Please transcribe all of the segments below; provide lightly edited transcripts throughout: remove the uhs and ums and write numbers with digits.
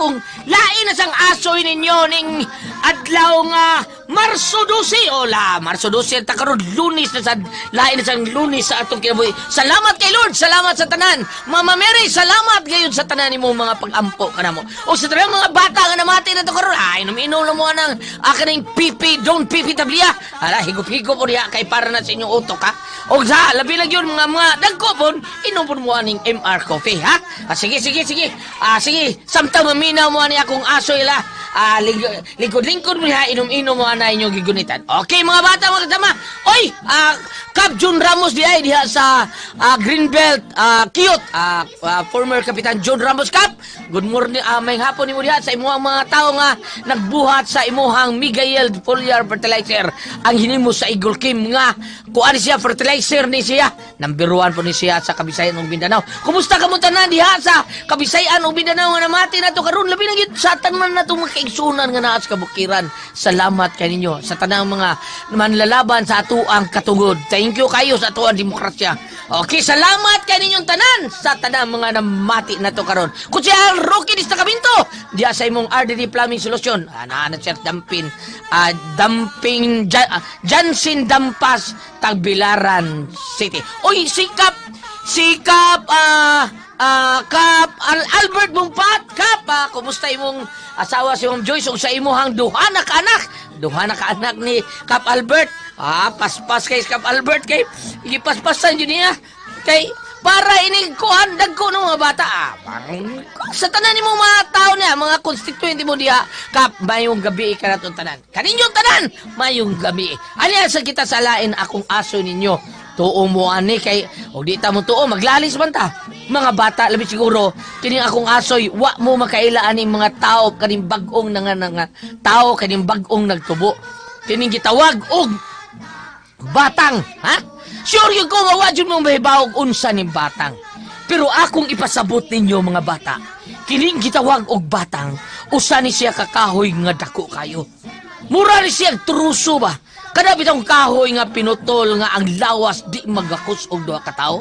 akong lain na sang asoy ninyo ning adlaw nga Marso 12. Ola, Marso 12 ta karon Lunes na sad, lain na sang Lunes sa atong kinabuhi. Salamat kay Lord, salamat sa tanan. Mama Mary, salamat gayud sa tanan nimo mga pag-ampo kanamo. O sa tanan mga bata nga namati na to karon, ay inom-inom na mo anang akaning pipi, don't pipi tabliya. Ala, higup-higup mo diha kay para na sa inyong utok ha. O sa labi lang yun mga dagko pon, inom pon mo aning MR Coffee ha. Ah, sige sige sige. Ah, sige, samtang maminaw mo ani akong aso ila. Ah, lingkod-lingkod mo diha, inom-inom mo ana inyong gigunitan. Okay mga bata, mga kasama. Oy, Cap Jun Ramos di ay diha sa Greenbelt, Kiyot. Former Kapitan Jun Ramos Cap. Good morning, may hapon nimo diha sa imuhang mga tawo nga nagbuhat sa imuhang Miguel Foliar Fertilizer ang hinimo sa Eagle Kim nga kuan siya fertilizer ni siya. Number 1 po ni siya sa Kabisayan ug Mindanao. Kumusta kamo tanan diha sa Kabisayan ug Mindanao nga namati nato karon labi na gyud sa tanan nato mga kaigsunan nga naa sa kabukiran. Salamat kaninyo sa tanang mga manlalaban sa atuang katungod. Thank you kayo sa atuang demokrasya. Okay, salamat kaninyong tanan sa tanang mga namati nato karon. Kung si Al Rocky Destacamento diha sa imong RDD Plumbing Solution. Ana na sir Dampin, Damping Jansen Dampas, Tagbilaran City. Oy, sikap sikap Kap Albert Bumpat, Kap, kumusta imong asawa si Ma'am Joyce ug sa imuhang duha na ka anak? Duha na ka anak ni Kap Albert. Ah, paspas kay Kap Albert kay gipaspasan jud niya. Kay para ini kuan dagko ng mga bata. Ah, parang sa tanan nimo mga tao niya, mga constituent mo diha, Kap, mayong gabi ka natong tanan. Kaninyong tanan, mayong gabi. Ani sa kita sa lain akong aso ninyo. Tuo mo ani kay og di ta mo tuo maglalis man ta. Mga bata labi siguro kining akong asoy wa mo makaila aning mga tao kaning bag-ong nga tao kaning bag-ong nagtubo. Kining gitawag og batang, ha? Sure yun ko nga wa jud mo mahibawog unsa ning batang. Pero akong ipasabot ninyo mga bata, kining gitawag og batang usa ni siya kakahoy nga dako kayo. Mura ni siya truso ba? Kada bitong kahoy nga pinutol nga ang lawas di magakos og duha ka tawo.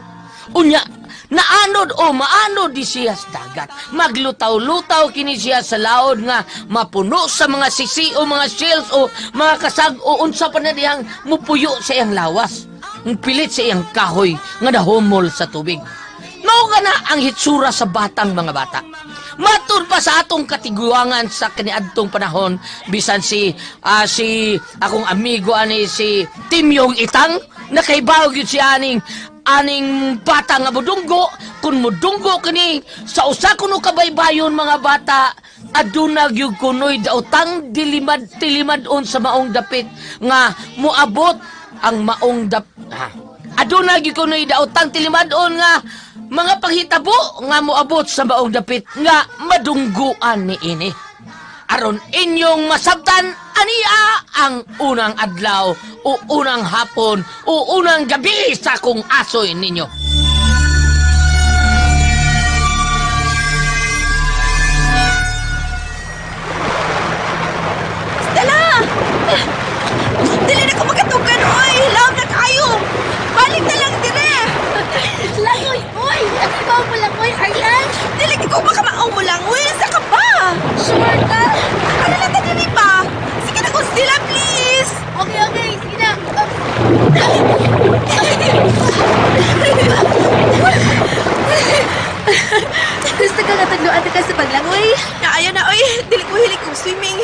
Unya, naanod o maanod di siya sa dagat. Maglutaw-lutaw kini siya sa laod nga mapuno sa mga sisi o mga shells o mga kasag o unsa pa na dihang mupuyo sa iyang lawas. Ang pilit sa iyang kahoy nga nahumol sa tubig. Mao ka na ang hitsura sa batang mga bata. Matud pa sa atong katiguangan sa kaniadtong panahon, bisan si si akong amigo ani si Timyong Itang, nakaibaw gyud si aning aning bata nga mudunggo. Kun mudunggo kini sa usa kuno kabaybayon mga bata, aduna gyud kunoy daotang dilimad tilimad-on sa maong dapit nga moabot ang maong dap aduna gyud kunoy daotang tilimad-on nga mga panghitabo nga moabot sa maong dapit nga madungguan ni ini. Aron inyong masabtan ania ang unang adlaw o unang hapon o unang gabi sa kong asoy ninyo. Stella! Dili na ko makatugan, oy! Hilaw na kayo! Balik na lang dire! Langoy, oy! Nakabaw mo lang, oy, Arlan! Dili ko makamaong mo lang, oy! Sa ka ba? Sure ka? Ano lang ta pa? Sige na kung sila, please! Okay, okay. Sige na. Gusto ka nga tagluan ka sa paglangoy? Naayo na, oy! Dili ko hilig kong swimming.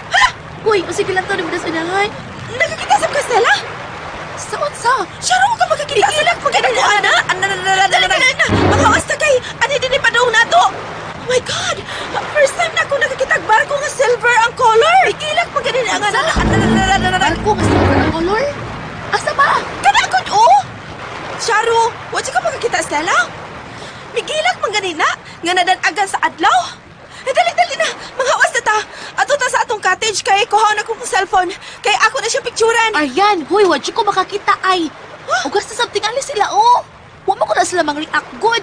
Hala! Uy, sige lang to, naman sa unahan. Nakakita sa Stella? Sa unsa? Sure mo ka makakita sa pagkakita ana? Ana, makawas na kay! Ano din ipadong nato? Oh my God! First time na ako nakakita barko nga silver ang color! Ikilak pa ganin ang ana. Barko nga silver ang color? Asa ba? Kanakon, oh! Sharo, wa ka makakita, Stella? Migilak man ganina nga nadanagan sa adlaw. Eh, dali-dali na! Manghawas na ta! Ato ta sa atong cottage kay kuhaon akong cellphone. Kay ako na siya picturean. Aryan, huy, wa ko makakita ay. Ugas na something ali sila, oh! Wa mo ko na sila mang-react good.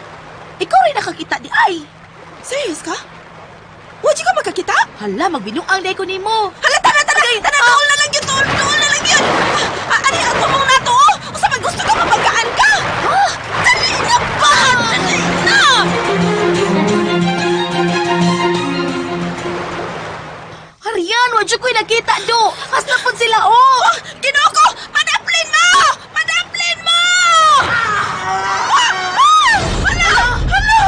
Ikaw rin nakakita di ay. Serious ka? Wa ka makakita? Hala, magbinuang day ko nimo. Hala, tana, tana! Tana, tuol na lang yun! Tuol, tuol na lang yun! Ani, ato mong nato, oh! Usa man gusto ka mapagkaan ka! Dali na ba? Dali na! Wa jud ko'y nakita do. Hasta pud sila oh. Ginoo ko! Padaplin mo! Padaplin mo! Hala! Hala!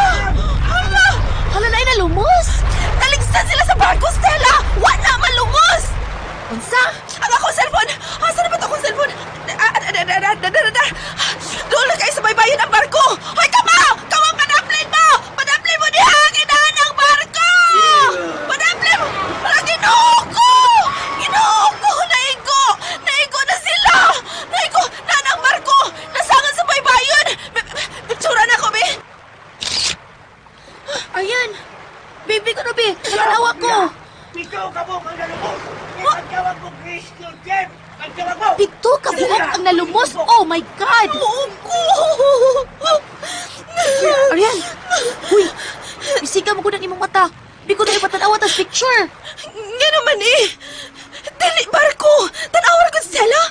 Hala! Hala na nalumos. Naligsan sila sa barko, Stella! Wala malumos! Unsa? Ang akong cellphone! Asa na ba ito akong cellphone? Doon na kayo sa baybayin ang barko! Hoy, kama! Kama, padaplin mo! Padaplin mo diha! Kinaan ang barko! Padaplin mo! Wala, Ginoo ko! Ginoo ko! Naigo! Naigo na sila! Naigo! Naan ang barko! Nasangan sa baybayin! Pictura na ko, be! Ayan. Baby ko no be. Natanawa ko. Ikaw ka mo ang nalumos! Pagkawag mo, Christian Jeff! Pagkawag mo! 7 ka buok ang nalumos. Oh my God. Oo ko! Arian. Huy. Bisika mo ko ng imong mata. Di ko na ipatanawa tas picture. Nga naman eh! Dili barko! Tanawa ko Stella!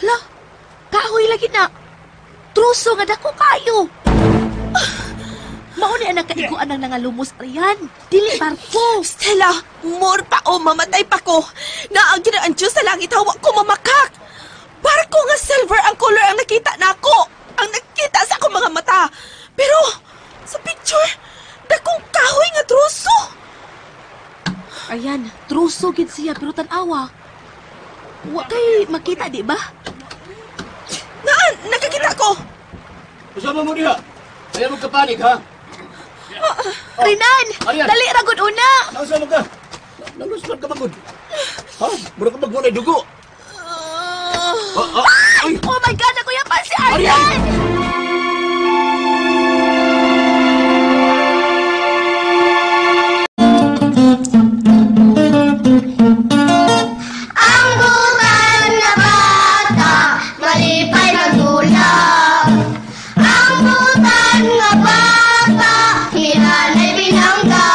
Hala. Kahoy lagi na. Truso nga dako kayo. Mao ni ang nakaiguan ang nangalumos, Arian. Dili barko. Stella, more pa o mamatay pa ko. Naang ginaan Diyos sa langit hawa ko mamakak. Barko nga silver ang color ang nakita nako. Ang nakita sa akong mga mata. Pero sa picture, dakong kahoy nga truso. Arian, truso gid siya pero tan-awa. Wa kay makita di ba? Naan, nakakita ko. Usama mo diha. Ayaw mo kapanik, ha? Rinan, Arian. dali ra gud una. Nausa mo ka. Nalusot ka magud. Ha? Mura ka magwalay dugo. Ay! Oh my God, ako yan pa si Arian! Arian! Ang butan na bata, malipay magulap. Ang butan na bata, hinanay binangga.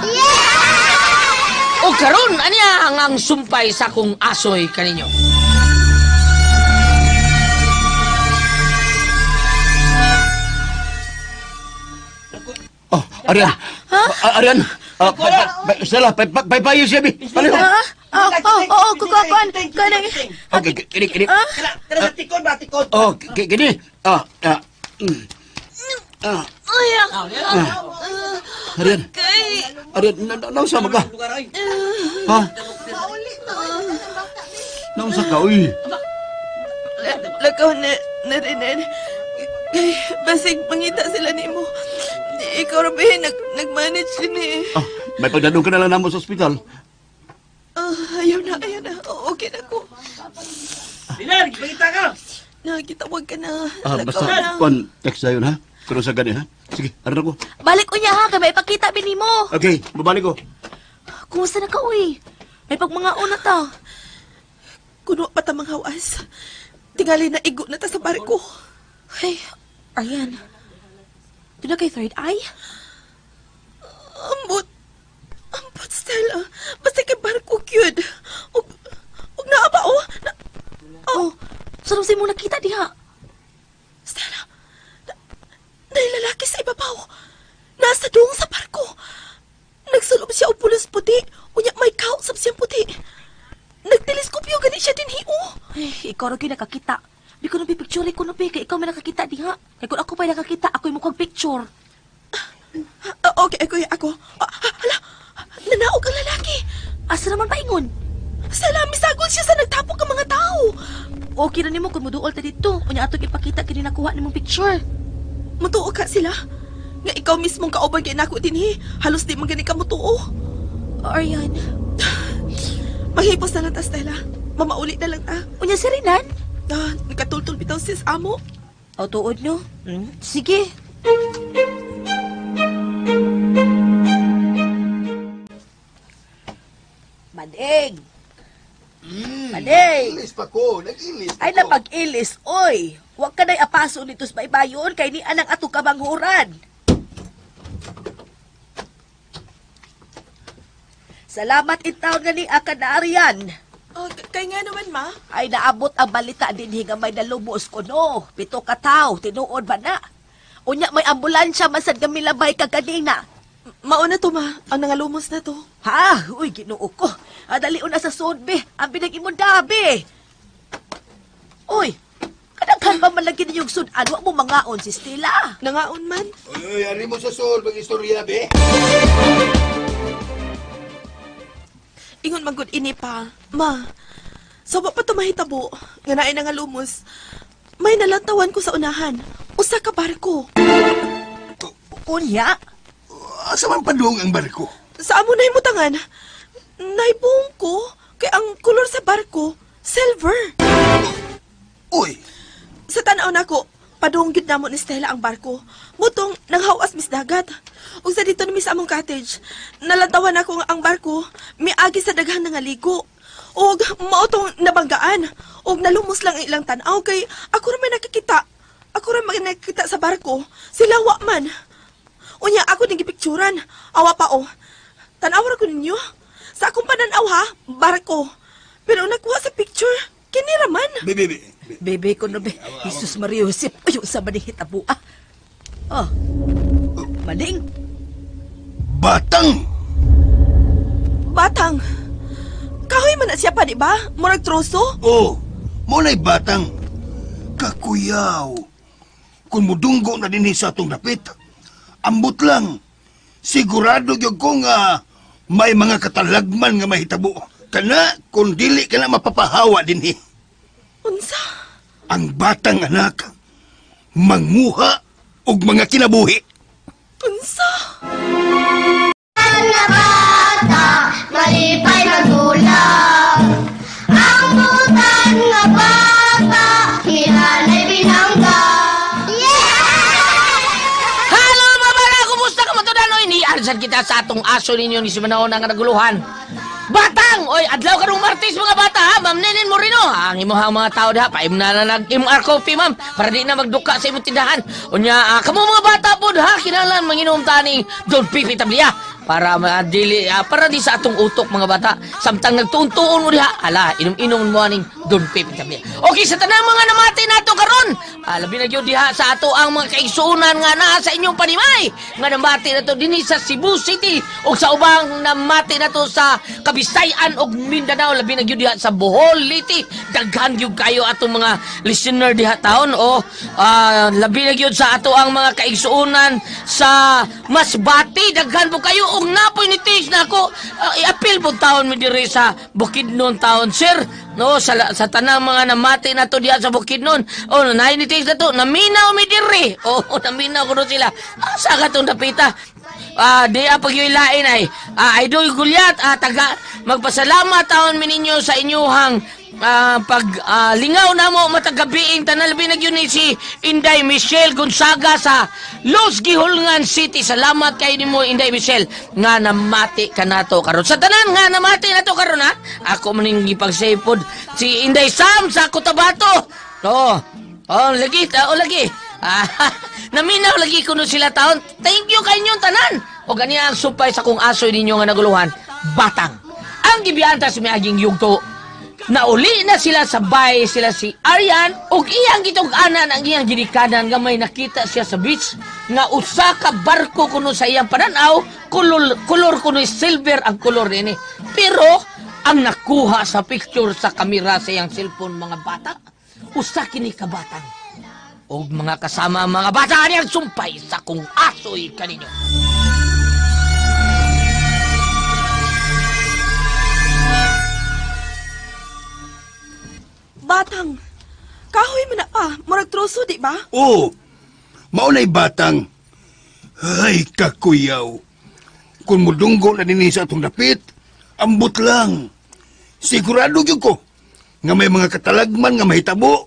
Yeah! O karon aniya ang sumpay sa akong asoy kaninyo. Oh, Arian. Ha? Arian. Stella, paypayo siya, bi. Palihog. Ha? Oh, oh, oh, kukuan. Kanang Okay, kini, kini. Kana sa tikon ba, tikon? Oh, kini. Ah, ah. Ah. Arian. Arian, nausa mo ka? Ha? Nausa ka, uy. Lakaw na, na rin. Kay, basig mangita sila nimo. Ikaw ra ba nag-manage din eh. Ah, may pagdadong ka na lang namo sa ospital. Ayaw na, ayaw na. Okay na ko. Dilan, pangita ka! Nakitawag ka na. Ah, Lakaw basta, na. kwan, text na yun, ha? Pero sa gani, ha? Sige, aran ako. Balik unya ha, kay maipakita bi nimo. Okay, babalik ko. Kumusta na ka, uy? May pagmangaon na ta. Kuno pa ta manghawas. Tingali na igo na ta sa barko. Ay, Arian. Doon na kay third eye? Ambot. Ambot, Stella. Basta kay barko cute. Ug, ug naa ba, oh? Na, Oh, saan mo nakita diha? Stella, na, lalaki sa ibabaw. Nasa doong sa barko. Nagsulob siya og pulos puti. Unya may kausap siyang puti. Nagteleskopyo gani siya dinhi, oh. Ay, ikaw ra gyud nakakita. Di ko na picture ko na kay ikaw may nakakita diha. Kay kung ako pa'y nakakita, ako'y mukhang picture. Okay, ako, ako. Hala, nanaog ang lalaki. Asa naman paingon? Stella, misagol siya sa nagtapok ang mga tao. Okay na nimo kung muduol ta dito. Unya atong ipakita kini nakuha nimong picture. Mutuo ka sila. Nga ikaw mismong kauban kay nako dinhi. Halos di man gani ka mutuo. Arian, Maghipos na lang ta, Stella. Mamauli na lang ta. unya si Rinan? Ah, nakatultul bitaw sis amo. O tuod no? Sige. Mading! Mading! Ilis pa ko, nag-ilis pa Ay napag-ilis, oy! Huwag ka na'y apaso nito sa baybayon kay ni anang ato kabanghuran. Salamat in taon nga ni Akanarian. Oh, kay nga naman, ma. Ay naabot ang balita dinhi nga may nalubos ko no. 7 ka tawo, tinuod ba na? Unya may ambulansya masad nga milabay ka kanina. Mauna to, ma. Ang nangalumos na to. Ha? Uy, Ginoo ko. Dali una sa sod, be. Ang binag imong dabi. Uy, kadaghan pa man lagi ninyong sudan. Wa mo mangaon si Stella. Nangaon man. Uy, ari mo sa sol, mag-istorya, be. Ingon man gud ini pa. Ma, sa wa pa to mahitabo, nga naay nangalumos, may nalantawan ko sa unahan. Usa ka barko. Unya? Asa man padung ang barko? Sa amo na himutangan, naibuong ko kay ang kolor sa barko, silver. Uy! Sa tan-aw nako, padung gyud namo ni Stella ang barko. Mutong nanghawas mis dagat. Ug sa dito nami sa among cottage, nalantawan nako nga ang barko miagi sa daghan nga ligo. Ug mao tong nabanggaan. Ug nalumos lang ang ilang tan-aw kay ako ra may nakikita. Ako ra may nakikita sa barko. Sila wa man. Unya ako ning gipicturan. Awa pa o. Tan-aw ra ko ninyo. Sa akong pananaw ha, barko. Pero nakuha sa picture, kini ra man. Be, be, be. Bebe ko no, be. Jesus Maria Josep. Uy, unsa man ni hitabo, ah. Oh. Maling. Batang! Batang. Kahoy man na siya pa, di ba? Murag troso? Oh, mo na'y batang. Kakuyaw. Kung mudunggo na dinhi sa atong dapit, ambot lang. Sigurado gyud ko nga may mga katalagman nga mahitabo. Kana, kung dili ka na mapapahawa dinhi. Unsa? Ang batang anak, manguha og mga kinabuhi. Unsa? Nga bata, malipay magdula. Ang butan nga bata, hinanay binangga. Yeah! Halo mga bala! Kumusta ka matudanoy? Ni-answer kita sa atong aso ninyo ni Simanao nga naguluhan. Batang! Oy, adlaw karong Martes mga bata ha! Ma'am Nenin Moreno! Ang imuhang mga tao diha, paim na na nag-MR coffee ma'am para di na magduka sa imong tindahan. Unya, kamo mga bata pod ha, kinahanglan manginom taning Don Pipi Tablia para madili, para di sa atong utok mga bata. Samtang nagtuon-tuon mo diha, ala, inom-inom mo aning Don Pipi Tablia. Okay, sa tanang mga namati nato karon, labi na gyud diha sa ato ang mga kaigsuonan nga naa sa inyong panimay nga namati nato dinhi sa Cebu City ug sa ubang namati nato sa Kabisayan ug Mindanao, labi na gyud diha sa Bohol, Leyte. Daghan gyud kayo atong mga listener diha taon o labi na gyud sa ato ang mga kaigsuonan sa Masbate. Daghan po kayo og napoy ni Tish na ako. I-appeal po taon mi diri sa Bukidnon taon, sir. No, sa tanang mga namati nato diha sa Bukidnon. Oh, naay ni Tish na to, naminaw mi diri. Oh, naminaw kuno sila. Asa ka tong dapita? Di pag-ilain ay Idol Gulyat, taga magpasalamat taon mi ninyo sa inyuhang pag lingaw na mo matagabiing tanan, labi na gyud ni si Inday Michelle Gonzaga sa Los Gihulngan City. Salamat kay nimo Inday Michelle nga namati ka nato karon. Sa tanan nga namati nato karon ha, ako man ning gipagsipod si Inday Sam sa Cotabato. Oh, oh lagi, oh lagi. Naminaw lagi kuno sila taon. Thank you kay inyong tanan. O ganiya ang supay sa kung asoy ninyo nga naguluhan, batang. Ang gibiyanta sa miaging yugto. Nauli na sila sa bay, sila si Aryan ug iyang gitug-anan ang iyang ginikanan nga may nakita siya sa beach nga usa ka barko kuno sa iyang pananaw, kolor kuno silver ang kolor niini. Pero ang nakuha sa picture sa kamera sa iyang cellphone mga bata, usa kini ka batang. Og mga kasama mga bata ani ang sumpay sa kung asoy kaninyo. Batang, kahoy man na pa, murag troso, di ba? Oo, maunay batang. Ay, kakuyaw. Kung mudunggo na dinhi sa atong dapit, ambot lang. Sigurado gyud ko nga may mga katalagman nga mahitabo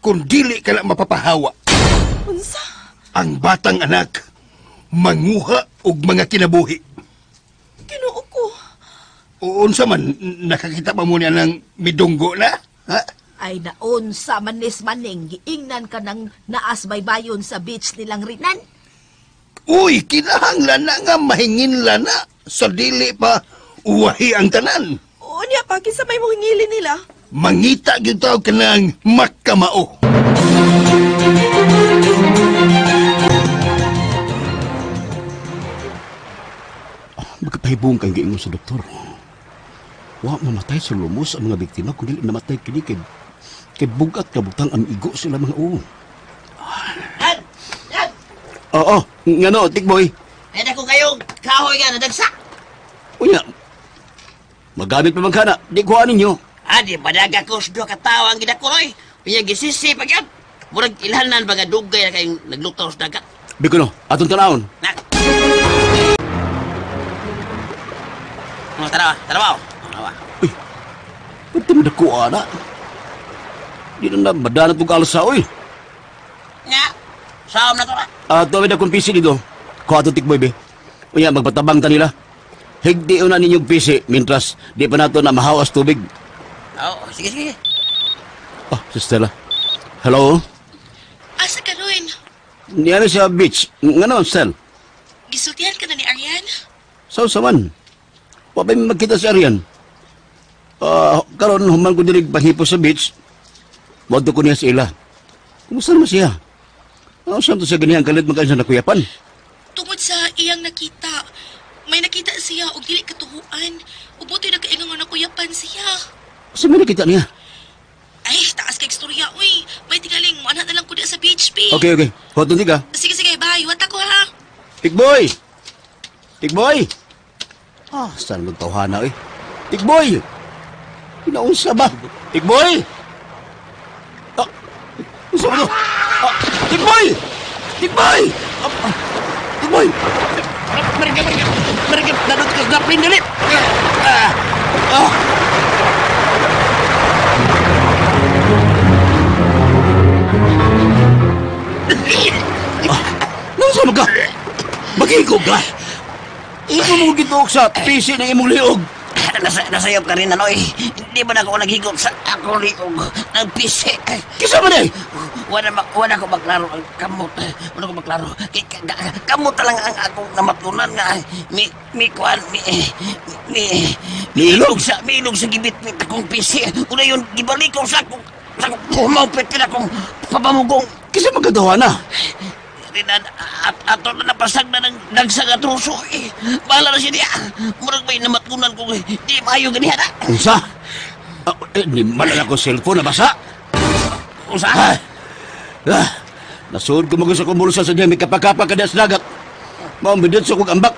kung dili ka na mapapahawa. Unsa? Ang batang anak, manguha og mga kinabuhi. Ginoo ko. Unsa man, nakakita pa mo niya ng midunggo na? Ha? Ay naon sa manis maning, giingnan ka ng naas baybayon sa beach nilang rinan. Uy, kinahanglan na nga mahingin lana sa dili pa uwahi ang tanan. Oo niya pa, kinsa may mohingili nila. Mangita gyud taw ka ng makamao. Magkapahibong kang giingon sa doktor. Wa mamatay sa lumos ang mga biktima kung dili namatay kini kay bugat kabutang ang igo sila mga uong. Yan! Yan! Oo, ngano, Tikboy. Ay, ko kayong kahoy nga nadagsa. Unya, magamit pa man ka na, di kuha ninyo. Ah, di padaga ko sa duha ka tawo ang gidakuroy. Unya, gisisi pag yan. Murag ilhanan ba nga dugay na kayong naglutaw sa dagat. Bikono, atong tanawon. Na. Tarawa, tarawa. Tarawa. Uy, ba't di mo nakuha na? Di na madanat mong alsa, uy. Nga, saom na to na. Tuwid akong PC dito. Kuha itong Tikboy, be. Unya, magpatabang ta nila. Higdi na ninyong PC, mintras di pa nato na mahawas tubig. Oo, sige, sige. Ah, si Stella. Hello? Asa ka ron? Niyan sa beach. Nga naman, Stella? Gisultihan ka na ni Arian? Sao sa man? Wabay magkita si Arian. Karon human ko dinig panghipo sa beach. Wadto ko niya sa ila. Kumusta naman siya? Ano saan to siya ganyan kalit magkaan sa nakuyapan? Tungod sa iyang nakita, may nakita siya og dili katuhuan. Ubuti nagkaingon nga nakuyapan siya. Sa may nakita niya? Ay, taas kay istorya, uy. May tingaling, muanha na lang ko diya sa beach, be. Okay, okay. Wadto ka. Sige, sige, bye. Wata ko, ha? Tikboy! Tikboy! Ah, saan magtawhana, eh? Tikboy! Pinaunsa ba? Tikboy! Ah, unsa ba to? Ah, Tikboy! Tikboy! Ah, Tikboy! Merga, merga! Merga! Nanot ka sa pindalit! Ah! Ah! Ah! Naunsa man ka? Mag-ikog ka? Imo mo gituok sa PC ng imong liog. Nasayop ka rin, ano eh. Hindi ba na ako naghigop sa akong liog ng PC? Kisa man eh! Wala ko maklaro ang kamot. Wala ko maklaro. Kamot lang ang akong namatunan nga. Mi kuan, mi Miilog? Miilog sa gibit ni akong PC. Una yun, gibalik ko sa akong humaupit na akong pabamugong. Kisa magkatawa na? Rinan, ato na napasag na ng dagsang at ruso eh. Bahala na siya niya. Murag may namatunan kung di maayo ganihan na. Unsa? Di man lang ako cellphone nabasa. Unsa? Ah, nasuod ko sa kumulsa sa diya, may kapakapa ka sa dagat. Maumidot sa kong ambak.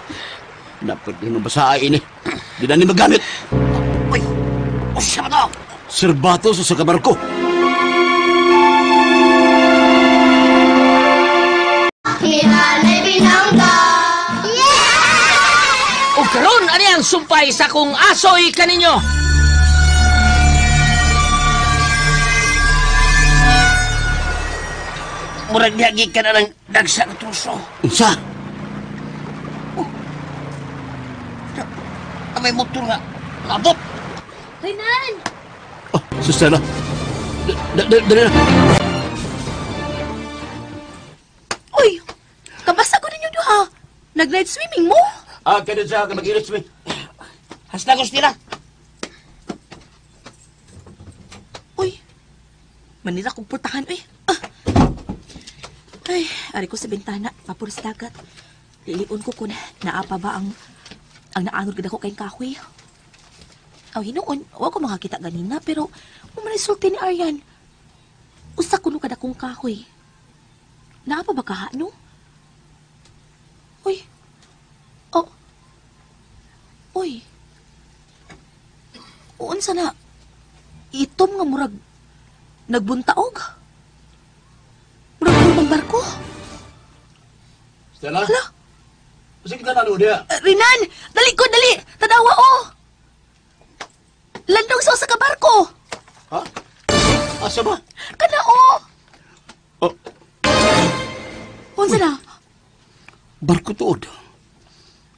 Dapat din basa ay ini. Di na ni magamit. Uy, unsa ba to? Sirbato sa kabarko. Hinanay binangga. Yeah! O karon ani ang sumpay sa kong asoy kaninyo. Murag niyagi ka na ng dagsang truso. Unsa? Oh. May motor nga. Nabot! Renan! Oh, Susana. Dali na. Uy! Kabasa ko ninyo duha. Nag-night swimming mo? Ah, kaya sa mag-init swimming. Hasnagos nila. Uy! Manila kong purtahan, uy. Ah. Ay, ari ko sa bintana, papuro sa dagat. Lilion ko kung naapa ba ang naanod gid ako kayong kahoy. Aw, hinuon, wa ko makakita ganina, pero umanisulti ni Aryan. Usa kuno kada kong kahoy. Naapa ba kaha, no? Uy. Oh. Uy. Unsa na? Itom nga murag nagbuntaog. Murag lumang barko. Stella? Hala? Sige ka na niya. Rinan! Dali ko, dali! Tanawa, oh! Landong sa usa ka barko! Ha? Asa ba? Kana, oh! Oh. Unsa na? Barko tuod.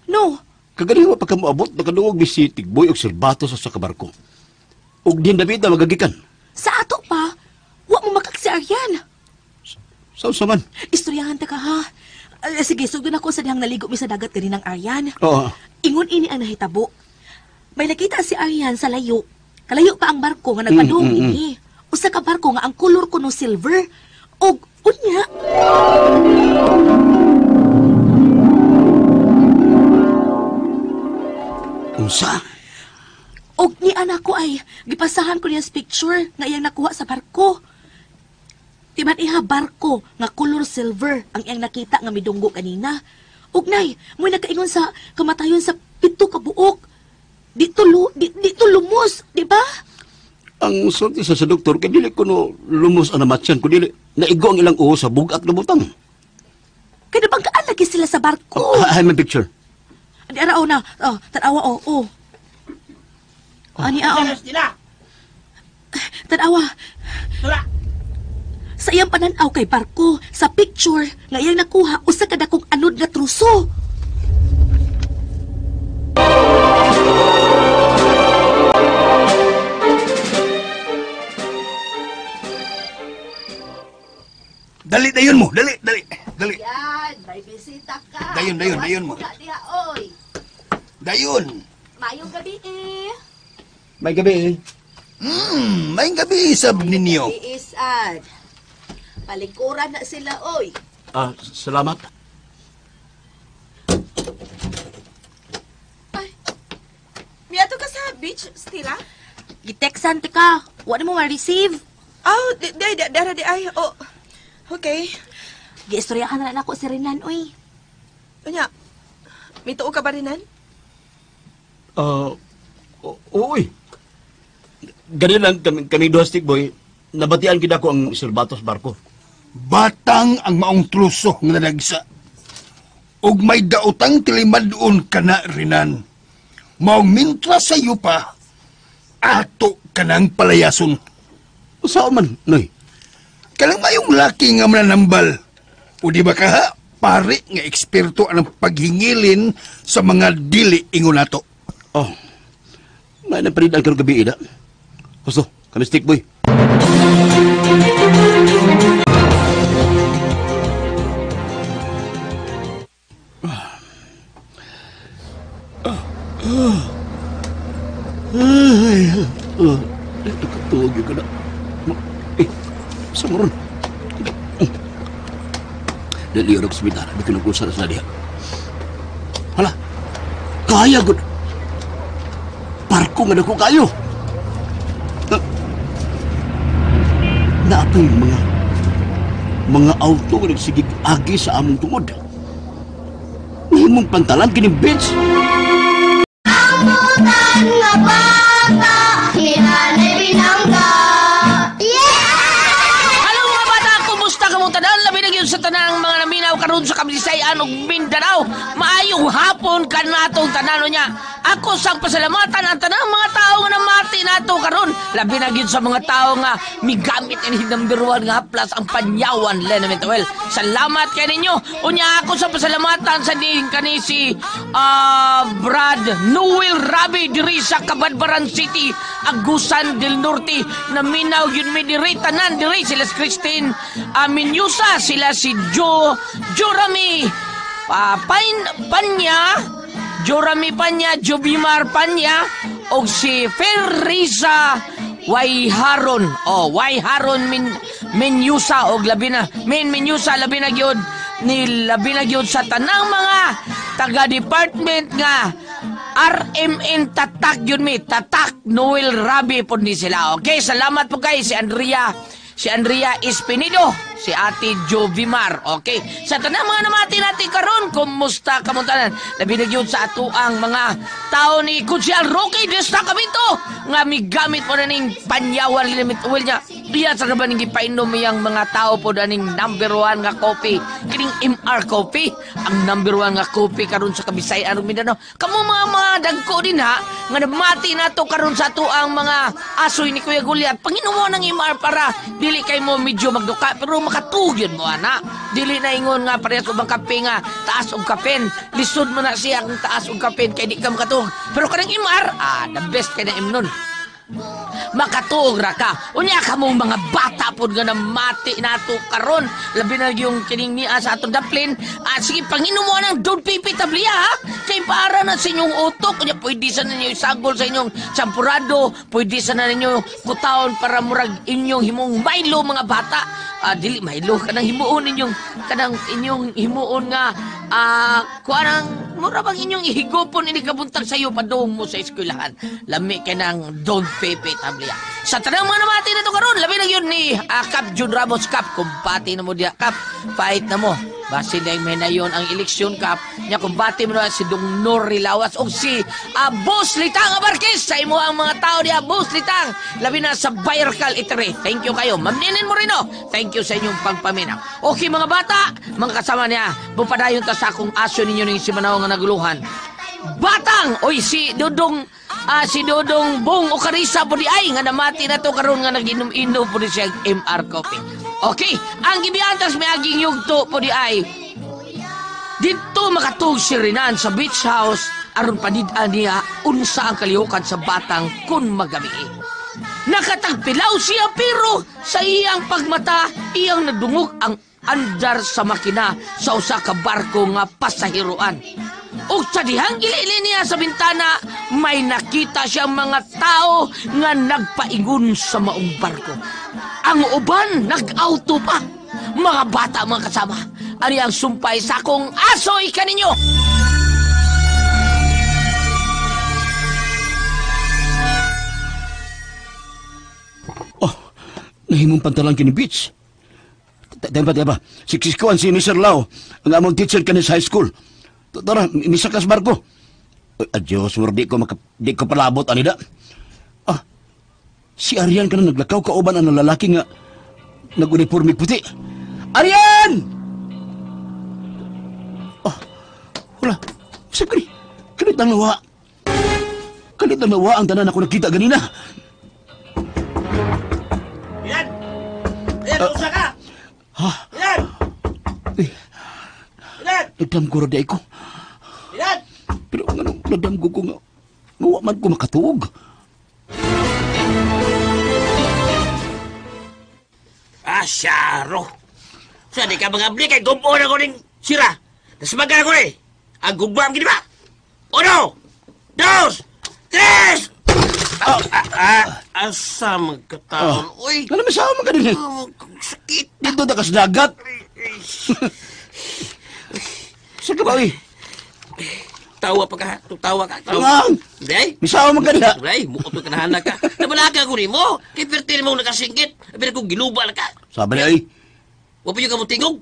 No. Kagaling pa ka moabot, nakadungog mi si Tigboy og Silbato sa usa ka barko. Ug din David na magagikan. Sa ato pa, wa mo makak si Aryan. Sa unsa man? Istoryahan ta ka, ha? Sige, sugdon ako sa dihang naligo mi sa dagat kaninang Aryan. Oo. Ingon ini ang nahitabo. May nakita si Aryan sa layo. Kalayo pa ang barko nga nagpadung ini. Usa ka barko nga ang kolor kuno silver. Og unya. Unsa? Og ni anak ko ay gipasahan ko niya sa picture nga iyang nakuha sa barko. Timan iha barko nga color silver ang iyang nakita nga midunggo kanina. Ug nay, mo'y nakaingon sa kamatayon sa 7 ka buok. Dito lumos, di ba? Ang sulti sa doktor kay dili kuno lumos ang namatyan ko dili. Naigo ang ilang uho sa bugat na butang. Kaya bang kaalagi sila sa barko? Oh, ay, may picture. Di ara na. Oh, tanawa oh, oh. Ani oh. Tanawa. Sa iyang pananaw kay barko, sa picture nga iyang nakuha usa ka dakong anod nga truso. Dali dayon mo, dali, dali, dali. Yan, may bisita ka. Dayon, dayon, dayon mo. Dayon. Mayong gabi eh. May gabi eh. May gabi sab ninyo. Isad. Palikuran na sila, oy. Ah, salamat. Ay, miadto ka sa beach, Stella? Giteksan ti ka. Wa na mo ma-receive. Oh, di, dara di ay. Oh, okay. Giistoryahan na nako si Renan, oy. Unya, may tuo ka ba, Renan? Uy. Ganun lang kami duha, stick boy. Nabatian kita ko ang silbatos barko. Batang ang maong truso nga nadagsa. Og may daotang tilimadon ka na, Renan. Maong mintra sa iyo pa, ato ka ng palayason. Saan man, Noy? Kalang mayong laki nga mananambal. O di ba kaha, pare nga eksperto ang paghingilin sa mga dili ingon nato. Oh, may naparid ang karong gabi, ida. Gusto, kami stick boy. Ay, nakatuwag yun ka na. Eh, sa maron. Dali yung sa di kinukusa na sila diha. Hala, kaya gud. Parko nga dako kayo. Naapay mga auto nga nagsigig agi sa among tungod. Nahimong pantalan kining beach. Ambutan nga bata, hinanay binangga. Yeah! Hello mga bata, kumusta ka mong tanan? Labi na gyud sa tanang mga naminaw karon sa Kabisayaan ug Mindanao. Maayong hapon kanatong tanan niya. Ako sang pasalamatan ang tanang mga tao nga namati nato karon. Labi na gyud sa mga tao nga migamit ini number 1 nga haplas ang Panyawan Liniment Oil. Salamat kay ninyo. Unya ako sa pasalamatan sa din kani si Brad Noel Rabi diri sa Cabadbaran City, Agusan del Norte. Naminaw yun mi diri tanan diri sila si Christine Minyusa, sila si Jorami Panya, Jorami Panya, Jobimar Panya, og si Ferrisa Wayharon. Oh, Wayharon Minyusa og labi na Minyusa labi na gyud ni labi na gyud sa tanang mga taga-department nga RMN Tatak yun mi, Tatak Noel Rabi po ni sila. Okay, salamat po kay si Andrea Espinido, si Ate Jovimar. Okay, sa tanang mga namati natin karon, kumusta kamong tanan? Labi na gyud sa atuang mga tao ni Kutsial Rocky Destacamento nga migamit po na ning Panyawan Liniment Oil niya. Iya sa kaban ning gipainom iyang mga tao po na ning number 1 nga coffee. Kining MR Coffee, ang number 1 nga coffee karon sa Kabisayaan ug Mindanao. Kamo mga dagko din ha, nga namati nato karon sa atuang mga asoy ni Kuya Goliath. Panginom ng MR para dili kay mo medyo magduka pero makatugyon mo ana. Dili na ingon nga parehas ubang kape nga taas og kapen. Lisod mo na siya kung taas og kapen kay di ka makatug. Pero kanang MR, the best kay na imnon. Makatuog ra ka. Unya ka mong mga bata pod nga namati nato karon. Labi na yung kining niya sa atong daplin. Sige, panginom mo ng Don Pepe Tablia, ha? Kay para na sa inyong utok. Unya, pwede sa ninyo isagol sa inyong champurado. Pwede sa na ninyo kutaon para murag inyong himong Milo, mga bata. Dili Milo, kanang himuon ninyong, kanang inyong himuon nga, kuanang mura bang inyong ihigupon ini kabuntag sayo padung mo sa eskwelahan. Lami kay nang Don Pepe Tablia. Sa tanang mga namati na to karon, labi na yun ni Kap Jun Ramos. Kap, kumbati na mo diya, Kap. Fight na mo. Basin na yung may nayon ang eleksyon, Kap. Nya kumbati mo na si Dong Nori Lawas o si Boss Litang Abarquez. Sa imo ang mga tao niya, Boss Litang. Labi na sa Bayercal Itere. Thank you kayo. Ma'am Ninin Moreno, thank you sa inyong pagpaminaw. Okay mga bata, mga kasama niya, bupadayon ta sa akong aso ninyo ning si Manaw nga naguluhan. Batang! Oy, si Dudong, si Dudong Bong Ocarisa po di ay, nga namati na to karon nga nag-inom-inom po di siya MR Coffee. Okay, ang gibiantas may aging yugto po di ay, dito makatug si Renan sa beach house aron panid-an niya unsa ang kalihukan sa batang kun magabi. Nakatagpilaw siya pero sa iyang pagmata, iyang nadungog ang andar sa makina sa usa ka barko nga pasahiroan. Ug sa dihang gilili niya sa bintana, may nakita siyang mga tao nga nagpaingon sa maong barko. Ang uban nag-auto pa. Mga bata, mga kasama, ani ang sumpay sa akong asoy kaninyo. Oh, nahimong pantalan kini beach. Tempa, tempa. Siksikuan si Mr. Lau, ang among teacher kanis high school. Tara, misa kas barko. Adios, di ko palabot, anida. Ah, si Arian ka na naglakaw kauban ang lalaki nga nag-uniforme puti. Arian! Ah, wala. Saan ka ni? Kalit ang nawa. Kalit ang nawa ang tanan ako nakita ganina. Yan! Yan, usa ka! Ha? Yan! Yan! Nagdamgo ra di ko. Yan! Pero nga nung nadamgo ko nga, wa man ko makatuog. Ah, syaro. Sa di ka mga abli kay gumon ako ning sira. Nasmagan ako ni. Ang gubam gini ba? Uno, dos, tres! Asa magkataon? Uy! Ano may sama ka din eh? Sakit! Dito na kas dagat. Sa ka ba, uy? Tawa pa ka. Tawa ka. Ang! Hindi? Misawa man ka nila. Hindi, mukha ka nahanak ka. Nabalaka ko ni mo. Kay perti mo nakasingkit. Pero kung giluba na ka. Sabi na, uy. Huwag pa yung kamutingog.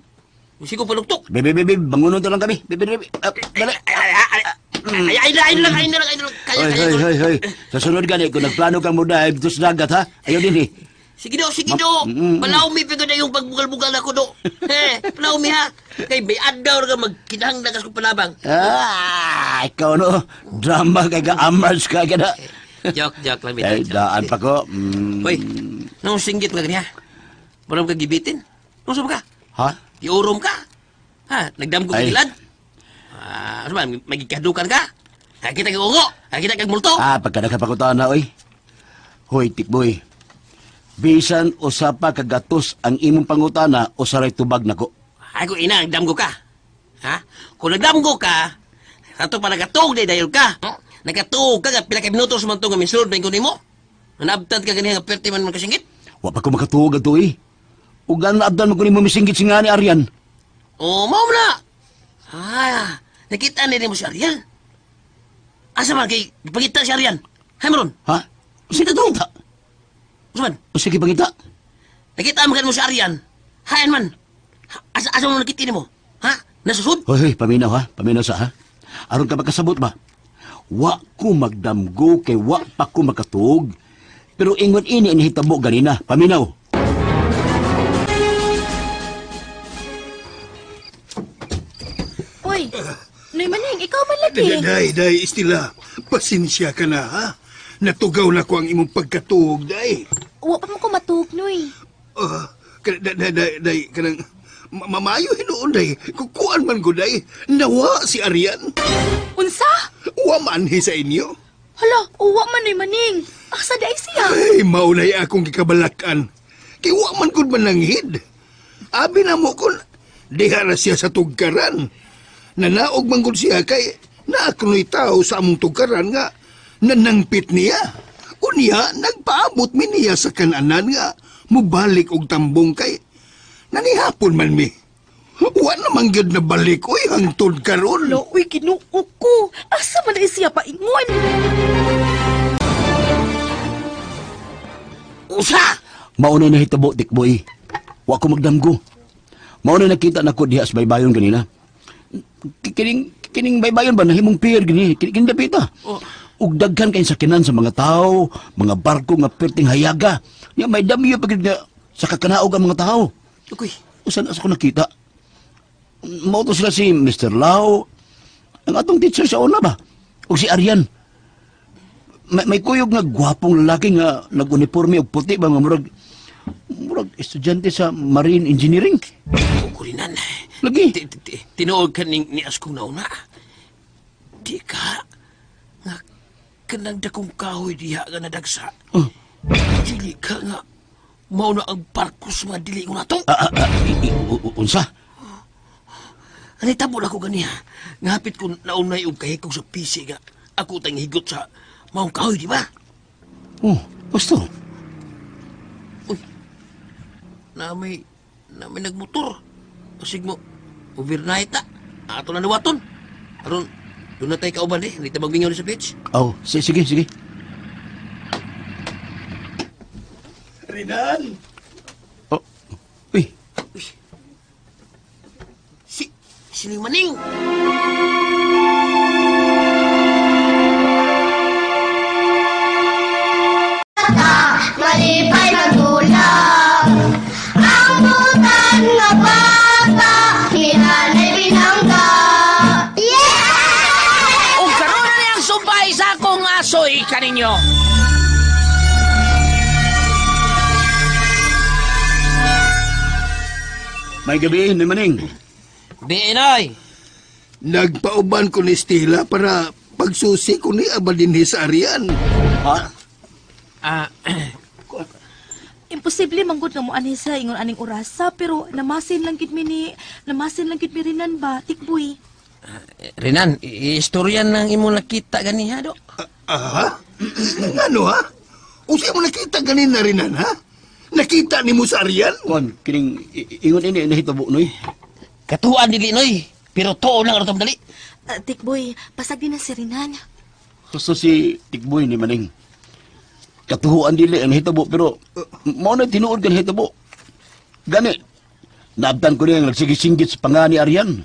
Musigo paluktok. Bebe, bebe, bangunon to lang kami. Bebe, bebe. Dali. Ay, ay, ay, lang, ay, lang, ay, lang. Kaya, Hoy, kaya. hoy, hoy, hoy. Sa sunod gani, kung nagplano kang muda, dito sa dagat, ha? Ayaw din, eh. Sige do, sige do. Palaumi pa na yung pagbugal-bugal ako do. Eh, palaumi ha. Kay may adlaw ka magkinahang lagas ko palabang. Ah, ikaw no. Drama kay ka, amars ka ka na. Joke, joke lang. Eh, daan pa ko. Hoy, nung singgit lang niya. Walang ka gibitin. Nung ka? Ha? Giurom ka. Ha, nagdamgo ka gilad. Ah, ano ba, magikadukan ka? Nakita kang ungo, nakita kang multo. Ah, pagka nakapakutaan na, oy. Hoy, tikboy. Bisan usa pa kagatos ang imong pangutana, usaray tubag nako. Ay, kung ina, nagdamgo ka. Ha? Kung nagdamgo ka, ato pa nagatuog na dahil ka. Nagatuog ka, pila ka minutos man ito nga misulod na yung mo. Nanabtad ka ganiha nga perti man magkasingit. Wa pa ko makatuog ato, eh. Ug naabdan mo ko nimo misingit si nga ni Arian. Oo, mao na. Ah, nakita ni mo si Arian. Asa man kay pangita si Arian? Hay maron. Ha? Sige pangita. Asa man? Sige pangita. Nakita mo si Arian. Hayan man. Asa asa mo nakita nimo? Ha? Nasusud? Hoy, hoy, paminaw ha. Paminaw sa ha. Aron ka makasabot ba? Wa ko magdamgo kay wa pa ko makatuog. Pero ingon ini ang hitabo ganina. Paminaw. Uy, Noy Maning, ikaw man lagi. Day, day, Estela. Pasensya ka na, ha? Natugaw na ko ang imong pagkatuog, day. Wa pa mo ko matuog, Noy. Day, day, day, kanang mamayo hinuon, day. Kukuan man ko, day. Nawa si Arian. Unsa? Wa man hi sa inyo. Hala, uwa man, Noy Maning. Asa di ay siya? Ay, maunay akong gikabalakan. Kay wa man gud mananghid. Abi na mo kun diha ra siya sa tugkaran. Nanaog man gud siya kay naakunoy tao sa among tugkaran nga nanangpit niya. Unya, nagpaabot mi niya sa kananan nga mubalik og tambong kay nanihapon man mi. Wa naman gyud na balik oy hangtod karon. Lo, uy, Ginoo ko. Asa man ay siya paingon? Usa! Mauna na hitabo, Tikboy. Wa ko magdamgo. Mauna nakita na ko diha sa baybayon ganina. Kining baybayon ba nahimong pier gini, kining dapita. Oh. Ug daghan kay sakinan sa mga tao, mga barko nga perting hayaga. Nya may damiyo pa gid nga sa kakanaog ang mga tao. Uy. Usan asa ko nakita? Mao to sila si Mr. Lau, ang atong teacher sa una ba? O si Arian. May kuyog nga gwapong lalaki nga nag-uniforme og puti ba nga murag estudyante sa marine engineering. Kurinan. Lagi. Tinuod ka ni Askong nauna. Di ka nga kanang dakong kahoy diha nga nadagsa. Oh. Dili ka nga mauna ang barko sa mga dili ko na to. Unsa? Anay tabo na ko ganiha. Nga hapit ko naunay og kahikog sa PC nga ako tayong higot sa maong kahoy, di ba? Oh, gusto. Uy, na may nagmotor. Pasig mo, overnight ta. Ato na nawaton. Aron, doon na tayo kauban eh. Hindi tayo magmingaw sa beach. Oh, sige, sige. Rinan! Oh, uy. Uy. Sino yung maning? Malipay magulak. Ang butan nga bata, hinanay binangga. Yeah! Ug karon na niyang sumpay sa akong asoy kaninyo. May gabi, ni Maning. Biinoy! Nagpauban ko ni Stella para pagsusi ko ni Aba dinhi sa Arian. Ha? Imposible manggod nga mo anhi sa ingon aning orasa pero namasin lang gid mi Rinan ba, Tikboy. Rinan, istorya nang imong nakita ganiha do. Aha? Ano ha? Usa mo nakita ganina Rinan ha? Nakita nimo sa Arian? Kon, kining ingon ini nahitabo noy. Katuan dili noy, pero tuo lang aron dali. Tikboy, pasag din na si Rinan. Gusto si Tikboy ni Maning. Katuhuan dili ang nahitabo pero mao na tinuod ka nahitabo. Gani, naabtan ko niya ang nagsigisinggit sa panga ni Arian.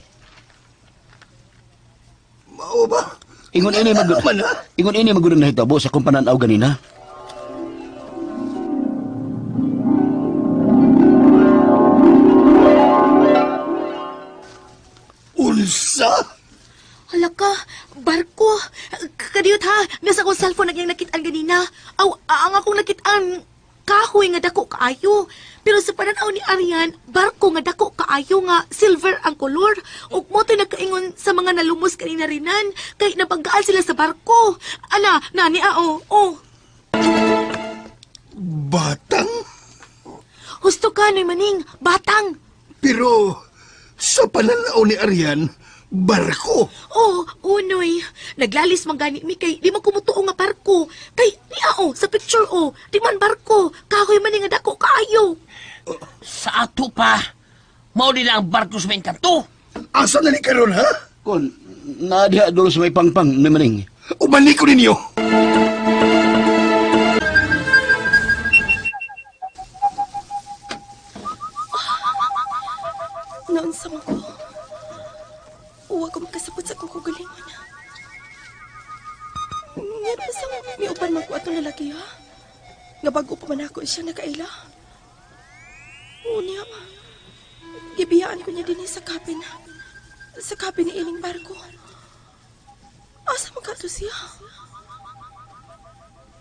Mao ba? Ingon ini mag ingon ini magudong nahitabo sa akong pananaw ganina. Unsa? Hala ka, barko. Kadiyot ha, nasa akong cellphone nagyang nakitaan ganina. Aw, ang akong nakitaan, kahoy nga dako kaayo. Pero sa pananaw ni Arian, barko nga dako kaayo nga silver ang kolor. Ug mo to'y nagkaingon sa mga nalumos kanina Rinan, kay nabanggaan sila sa barko. Ala, nani ao, oh. Batang? Husto ka, Noy Maning, batang. Pero sa pananaw ni Arian, barko. Oh, unoy. Naglalis man gani mi kay di man kumutuo nga barko. Kay niya oh, sa picture oh, di man barko. Kahoy man nga dako kaayo. Sa ato pa, mao nila ang barko sa may kanto. Asa na ni karon ha? Kon, naadiha dulo sa may pangpang ni Maning. Umani ko ninyo. Noon sa ko. Uwa ko makasabot sa akong kagalingon. Nga ba sa miupan man ko atong lalaki ha? Nga bago pa man ako siya nakaila. Unya, gibiyaan ko niya din sa cabin. Sa cabin ni ining barko. Asa man kato siya?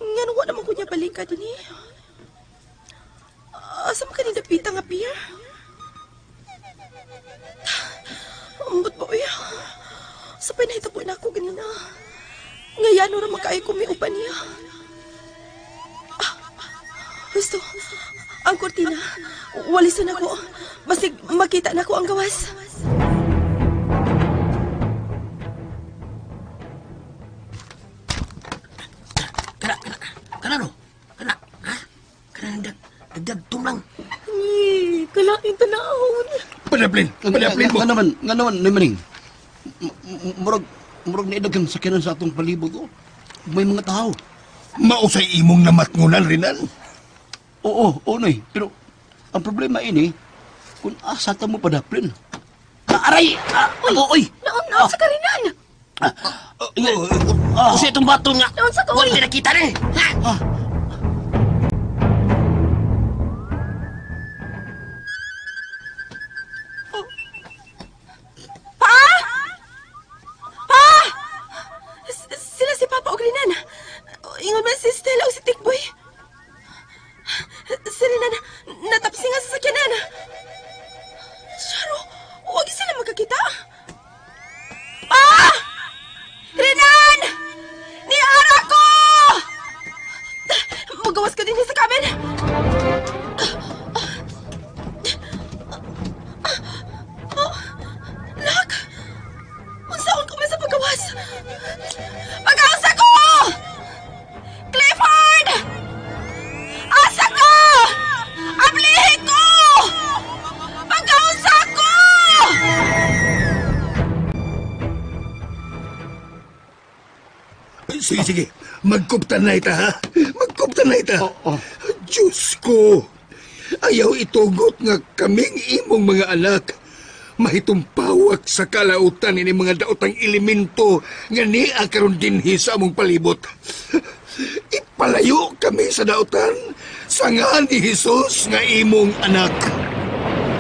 Nga wa naman ko niya balika din eh. Asa man kanina pita nga pier? Ambot ba, uya? Sa pinahitabo na ako ganina. Ngayon, ora makaayo ko may upan niya. Gusto. Ang kurtina. Walisan ako. Basig makita na ko ang gawas. Kana, kana, kana no? Kana, ha? Kana dagdag tumlang. Ay, kalain tanahon. Padaplin, padaplin mo. Nga naman, Maning. Murag naidagang sakyanan sa atong palibot. Oh. May mga tao. Mausay imong namatngunan, Renan. Oo, oo, Noy. Pero ang problema ini, kung asa ta mo padaplin. Aray! Uy! Naon sa karinan? Usa itong bato nga. Naon sa Wala kaoy? pinakita ni. Ha? Pa! Pa! Sila si Papa og Renan. Ingon man si Stella o si Tikboy. Si Renan, natapsi nga sa sakyanan. Charo, huwag sila magkakita. Pa! Renan! Niara ko! Magawas ka din sa cabin. Oh, Nak! Unsaon ko man sa paggawas? Pag-asa ko! Clifford! Asa ko! Ablihin ko! Pag-asa ko! Sige, sige. Magkuptan na ita, ha? Magkuptan na ita. Oo. Diyos ko! Ayaw itugot nga kaming imong mga anak. Mahitumpawak sa kalautan ini mga daotang elemento nga niya karon dinhi sa among palibot. Ipalayo kami sa daotan sa ngalan ni Jesus nga imong anak.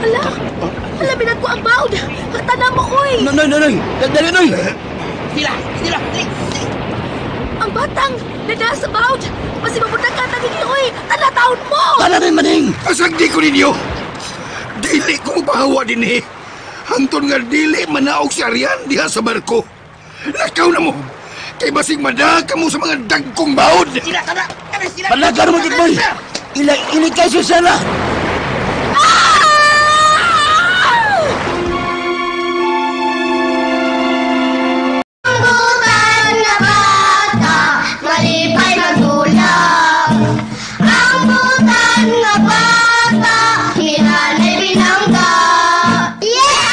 Hala! Hala, binat ko ang bawd! Tana mo, oy! Noy, Noy, Noy! Dali, Noy! Sila, sila, dali, dali. Ang batang! Nada sa bawd! Basi mapunta ka, tagigi, oy! Tana taon mo! Tana rin, Maning! Asag di ko ninyo! Dili ko mapahawa din eh. Hangtod nga dili manaog si Arian diha sa barko. Lakaw na mo! Kay basig madaga mo sa mga dagkong baod! Sila, tana, tana, sila. Palaga naman, Tikboy! Ilikay si Stella! Ang butan nga bata, malipay magdulak. Ang butan nga bata, hinanay binangga. Yeah!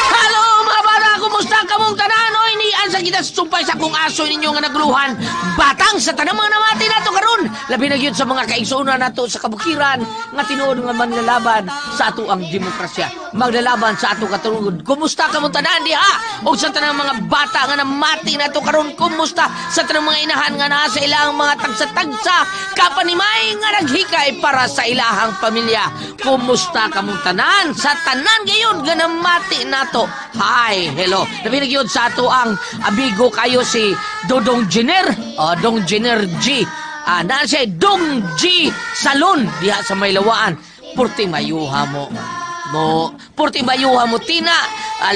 Hello mga bata, kumusta kamong tanan? Oy, nian sa kita sumpay sa kung aso ninyo nga nagluhan. Batang sa tanang mga namati nato karon. Labi na gyud sa mga kaigsoona nato sa kabukiran nga tinuod nga manlalaban sa ato ang demokrasya. Maglalaban sa ato katungod. Kumusta kamong tanan diha? Og sa tanang mga bata nga namati nato karon, kumusta sa tanang mga inahan nga naa sa ilang mga tagsa-tagsa kapanimay nga naghikay para sa ilahang pamilya. Kumusta kamong tanan sa tanan gayon nga namati nato? Hi, hello. Labi na gyud sa ato ang abigo kayo si Dodong Jenner, Dong Jenner G. Naa siya Dong G Salon diha sa Maylawaan. Purti mayuha mo. Purti mayuha mo tina.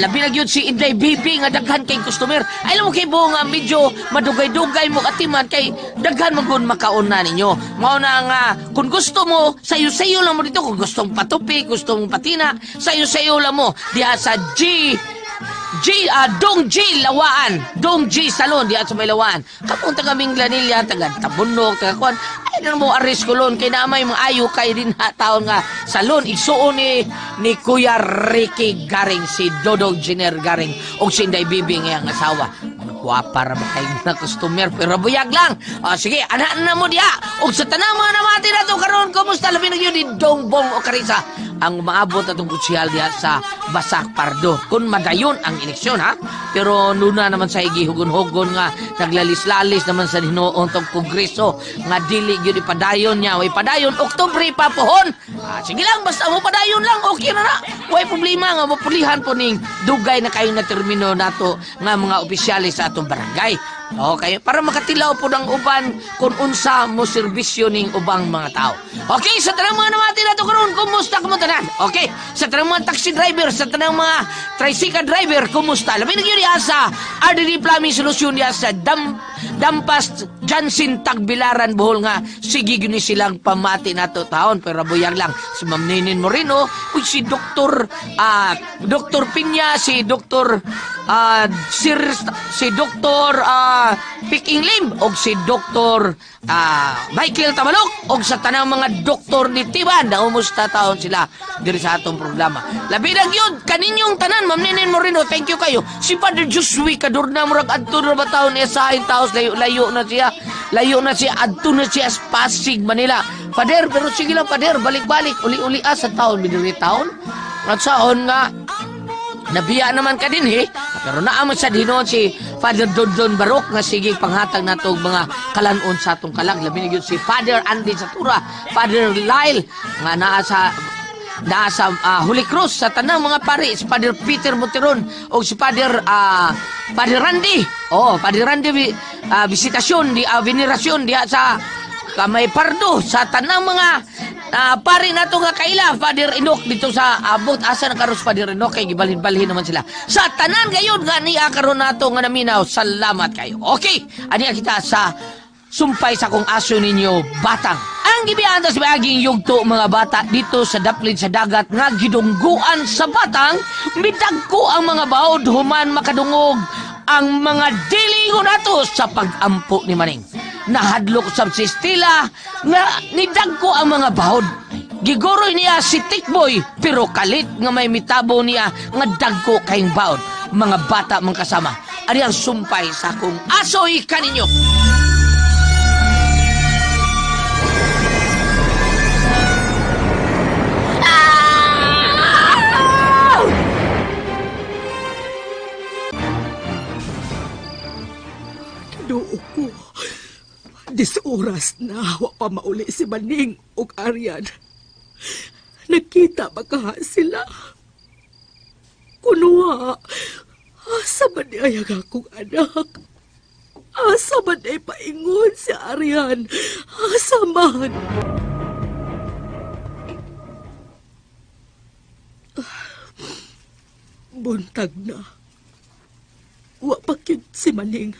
Labi na gyud si Inday Bibi nga daghan kay customer. Ay alam mo kay buo nga medyo madugay-dugay mo katiman kay daghan man gud makaon na ninyo. Mao na nga kung gusto mo sayo-sayo lang mo dito, kung gustong patupi, gusto mong patina, sayo-sayo lang mo diha sa G G, Dong G Lawaan, Dong G Salon diha sa Maylawaan. Kapong taga Minglanilla, taga Tabunok, taga kuan. Ay na mo aris kulon kay na may mga ayo kay din ha taon nga salon igsuon ni Kuya Ricky Garing, si Dodong Jenner Garing og si Inday Bibi nga ang asawa. Gwapa ra ba kay na customer pero buyag lang. Sige, anak na mo diha. Og sa tanang mga namati nato karon, kumusta labi na gyud ni Dong Bong o Karisa ang maabot atong kutsihal diha sa Basak Pardo. Kung madayon ang eleksyon ha, pero nuna naman sa gihugon-hugon nga naglalis-lalis naman sa hinuon tong kongreso nga dili gyud ipadayon niya. Way padayon Oktubre pa pohon. Sige lang, basta mo padayon lang, okay na na. Way problema nga mapulihan po ning dugay na kayo na termino nato nga mga opisyales sa atong barangay. Okay, para makatilaw po ng uban kung unsa mo serbisyo ning ubang mga tao. Okay, sa tanang mga namati nato karon, kumusta kamo tanan? Okay, sa tanang mga taxi driver, sa tanang mga tricycle driver, kumusta? Labi na gyud diha sa RDD Plumbing Solution diha sa Dam Dampas Johnson Tagbilaran Bohol nga sige gyud ni silang pamati nato taon pero buyag lang si Ma'am Ninin Moreno, uy si Dr. Dr. Pinya, si Dr. Sir si Dr. Piking Lim og si Dr. Michael Tamalok og sa tanang mga doktor ni Tiban na umusta taon sila diri sa atong programa. Labi na gyud kaninyong tanan Ma'am Ninin Moreno, thank you kayo. Si Father Josue Kadurna murag adto na ba taon niya sa taos layo na siya. Layo na siya adto na siya sa Pasig, Manila. Father, pero sige lang Father, balik-balik uli-uli sa taon midiri taon. At saon nga nabiya naman ka din eh. Pero naaman sa dinoon si Father Dondon Barok nga sige panghatag nato og mga kalanon sa atong kalag. Labi na gyud si Father Andy Satura, Father Lyle nga naa sa Holy Cross sa tanang mga pari, si Father Peter Monteron o si Father Father Randy. Oh, Father Randy visitasyon di venerasyon diha sa Kamay Pardo sa tanang mga pari nato nga kaila Father Enoch dito sa abot asa na karon Father Enoch kay gibalhin-balhin naman sila. Sa tanan gayon nga niya karon nato nga naminaw, salamat kayo. Okay, ani kita sa sumpay sa kong aso ninyo batang. Ang gibiyaan sa baging yugto mga bata dito sa daplin sa dagat nga gidungguan sa batang, midagko ang mga baod human makadungog ang mga dilingon nato sa pagampo ni Maning. Nahadlok sa si Stila nga nidagko ang mga baod. Gigoroy niya si Tikboy pero kalit nga may mitabo niya nga dagko kayong baod. Mga bata mang kasama, ari ang sumpay sa kong asoy kaninyo. Ginoo ko. Dis oras na wa pa mauli si Maning ug Aryan. Nakita ba kaha sila? Kunuha, asa man di ay ang akong anak? Asa man ay paingon si Aryan? Asa man? Buntag na. Wa pa gyud si Maning.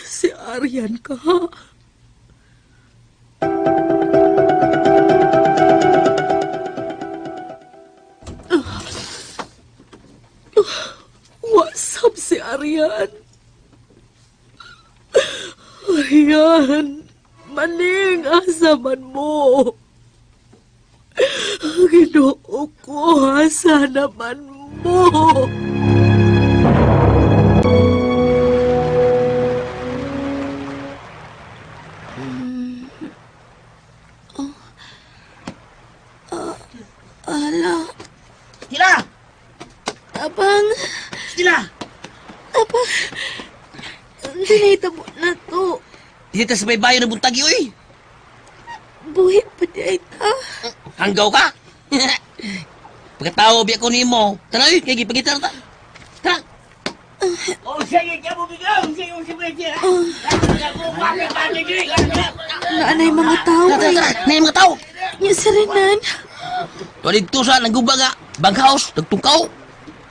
Si Aryan ka, ha? Wasap si Aryan. Aryan, Maning, asa man mo? Ginoo ko, asa naman mo? Ala. Stila! Tabang! Stila! Tabang! Dinita mo na to. Dito sa may bayo ng buntagi, uy! Buhi pa di ay ta. Hanggaw ka? Pagkatao, biya ko ni mo. Tara, uy! Kaya gipagitara ta. Tara! Naanay mga tao, ay. Tara, tara! Naanay mga tao! Yung si Renan. Tuwa dito sa nangguba nga, banghouse, nagtungkaw.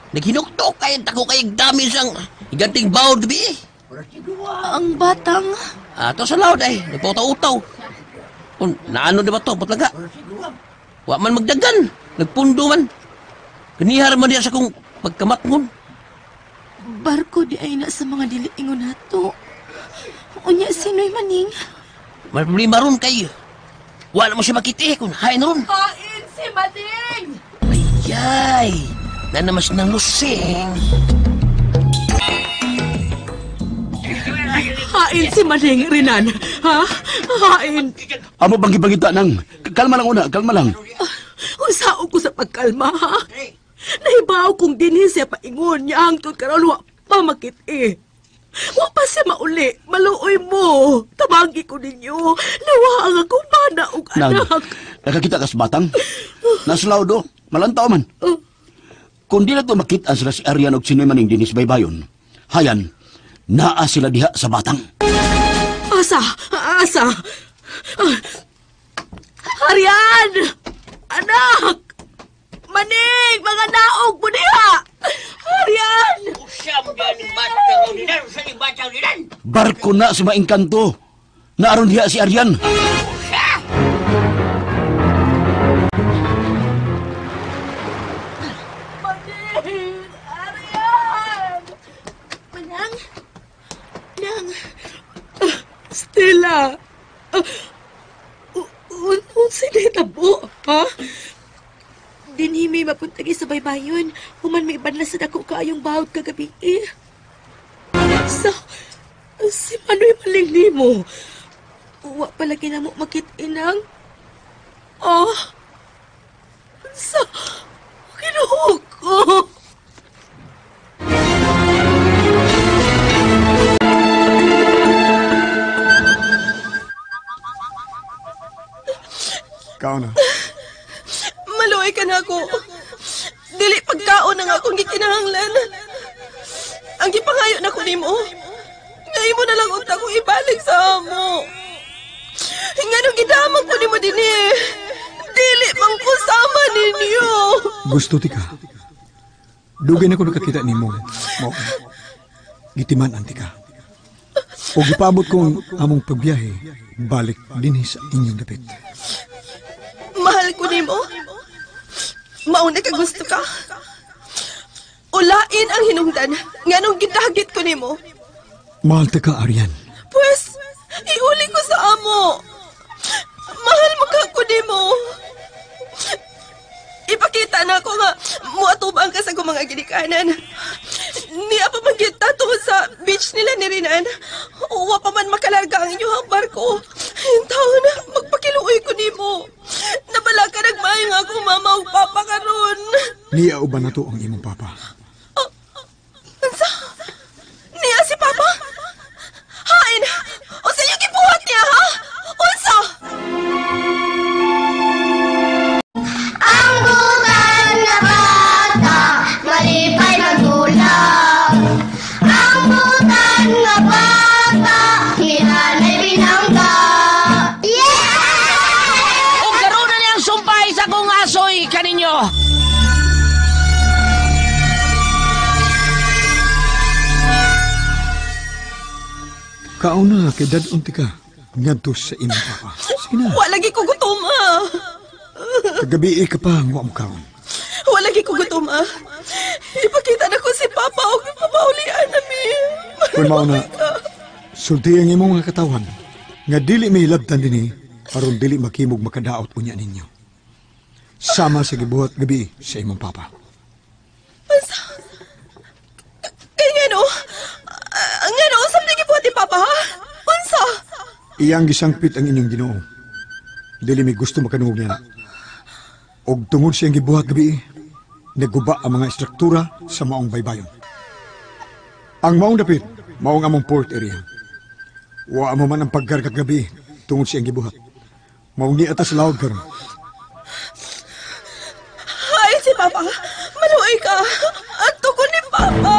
Naghinuktok kayo, tako kayo dami sang higanting bawd gabi eh. Ang batang. Ato sa laod ay, nagpautaw-utaw. Kung naano na ba ito, patlaga? Wa man magdagan, nagpundo man. Kanihar man diya sa kong pagkamatngon. Barko di ay na sa mga diliingon nato. Unya, sino'y Maning? May problema ron kay. Wala mo siya makita eh, kung hain ron. Hain si Maning! Ayay! Nanamas ng lusing. Hain si Maning, Renan. Ha? Hain. Amo bang gipangita nang? Kalma lang una, kalma lang. Usao ko sa pagkalma, ha? Nahibaw kong dinhi siya paingon niya hangtod karon wa pa makit-i. Wa pa siya mauli. Maluoy mo. Tabagi ko ninyo. Nawa ang akong bana og anak. Nakakita ka sa batang? Naslaw do. Malantaw man. Kung di na to makita sila si Aryan og sinoy Maning dinis baybayon, hayan, naa sila diha sa batang. Asa! Asa! Aryan! Anak! Maning! Mga naog mo diha! Arian! Usam diyan batang ulinan, usam ni batang ulinan. Barko na si maengkanto. Naaron diha si Arian. Maning! Arian! Manang! Nang! Stella! Unsay nahitabo, ha? Dinhi may mapuntagi sa baybayon. Human may ibanla sa dako kaayong bahod kagabi. Eh. Sa, si Manoy maling nimo. Wa palagi na mo makit-inang. Ah, sa, Ginoo ko. Kaon na. Maluoy ka na ako. Dili pagkaon ang akong gikinahanglan. Ang gipangayo na ko nimo. Nga imo na lang unta kong ibalik sa amo. Nganong gidamag ko nimo dinhi. Dili man ko sama ninyo. Gusto ti ka. Dugay na ko nakakita nimo. Mao. Gitiman anti ka. O gipaabot ko ang among pagbiyahe, balik dinhi sa inyong dapit. Mahal ko nimo. Mauna ka gusto ka. Ulain ang hinungdan nganong gidagit ko nimo. Mahal ta ka, Arian. Pwes, iuli ko sa amo. Mahal mo ka ko nimo. Ipakita na ako nga muatubang ka sa akong mga ginikanan. Niya pa man kita tungod sa beach nila ni Rinan. Uwa pa man makalarga ang inyong barko. Taon na, magpakiluoy ko nimo. Nabala ka nagmayo nga akong mama ug papa karon. Niya uban na to ang imong papa. Unsa? Niya si papa? Hain! Unsa yung gibuhat niya, ha? Unsa? Ang butan nga bata, malipay magdulak. Ang butan nga bata, hinanay binangga. Yeah! O karon na niyang sumpay sa akong asoy kaninyo. Kaon na, kay dad-on ti ka. Ngadto sa imong papa. Sige na. Wala lagi ko gutom, ah. Kagabi ka pa ang wa mo kaon. Wala lagi ko gutom, ah. Ipakita na ko si papa og ipapaulian na mi. Kung mao na, sulti ang imong mga katawan nga dili may hilabtan dinhi aron dili makimog makadaot unya ninyo. Sama sa gibuhat gabi sa imong papa. Unsa? Kay ngano? Ngano unsa man gibuhat ni papa, ha? Unsa? Iyang gisangpit ang inyong Ginoo. Dili mi gusto makanungog niya. Og tungod siyang gibuhat gabi, naguba ang mga istruktura sa maong baybayon. Ang maong dapit, maong among port area. Wa mo man ang paggarga gabi tungod siyang gibuhat. Maong ni atas lawag karon. Hay si papa. Maluoy ka. Adto ko ni papa.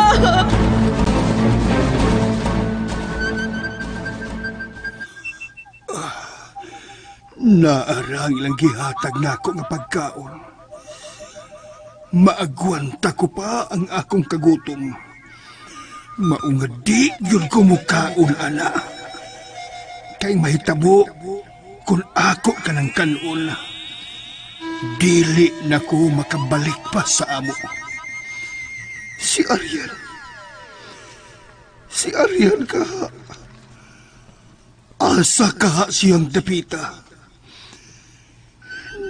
Naarang ilang gihatag nako nga pagkaon. Maagwanta ko pa ang akong kagutom. Maunga di yun ko mukaon, ana. Kay mahitabo kung ako ka ng kanon. Dili na ko makabalik pa sa amo. Si Arian. Si Arian ka. Asa ka siyang dapita.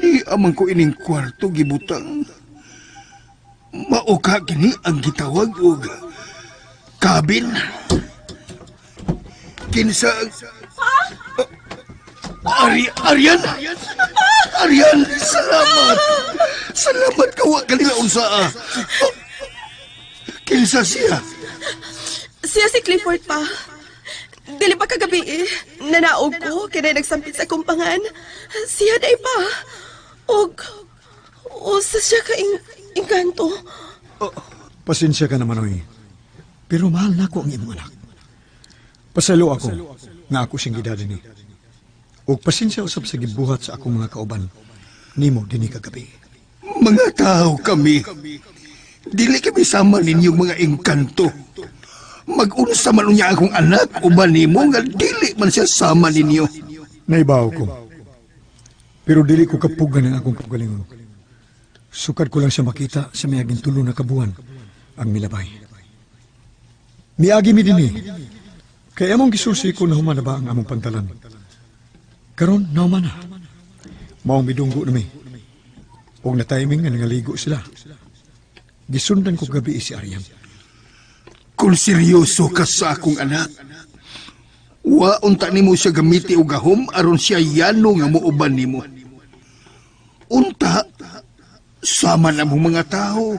Di amang ko ining kwarto gibutang. Mauka kini ang gitawag og cabin. Kinsa Arian! Arian, salamat! Salamat ka wa kanila unsaa. Kinsa siya? Siya si Clifford pa. Dili pa kagabi eh. Nanaog ko, kinay nagsampit sa kumpangan. Siya day pa. Og, usa siya ka engkanto. Pasensya ka naman, oy. Pero mahal na ko ang imong anak. Pasalo ako nga ako siyang gidada ni. Og pasensya usab sa gibuhat sa akong mga kauban. Nimo dinhi kagabi. Mga tao kami. Dili kami sama ninyong mga engkanto. Mag-unsa man unya akong anak uban nimo nga dili man siya sama ninyo. Naibaw ko. Pero dili ko kapugan ang akong kaugalingon. Sukad ko lang siya makita sa miaging tulo na kabuan ang milabay. Miagi mi dinhi. Kay among gisusi ko nahuman na ba ang among pantalan. Karon nahuman na. Maong midunggo na mi. Og na timing nga nangaligo sila. Gisundan ko gabi si Aryan. Kung seryoso ka sa akong anak, wa unta nimo siya gamiti og gahom aron siya yano nga muuban nimo. Unta sama namong mga tao.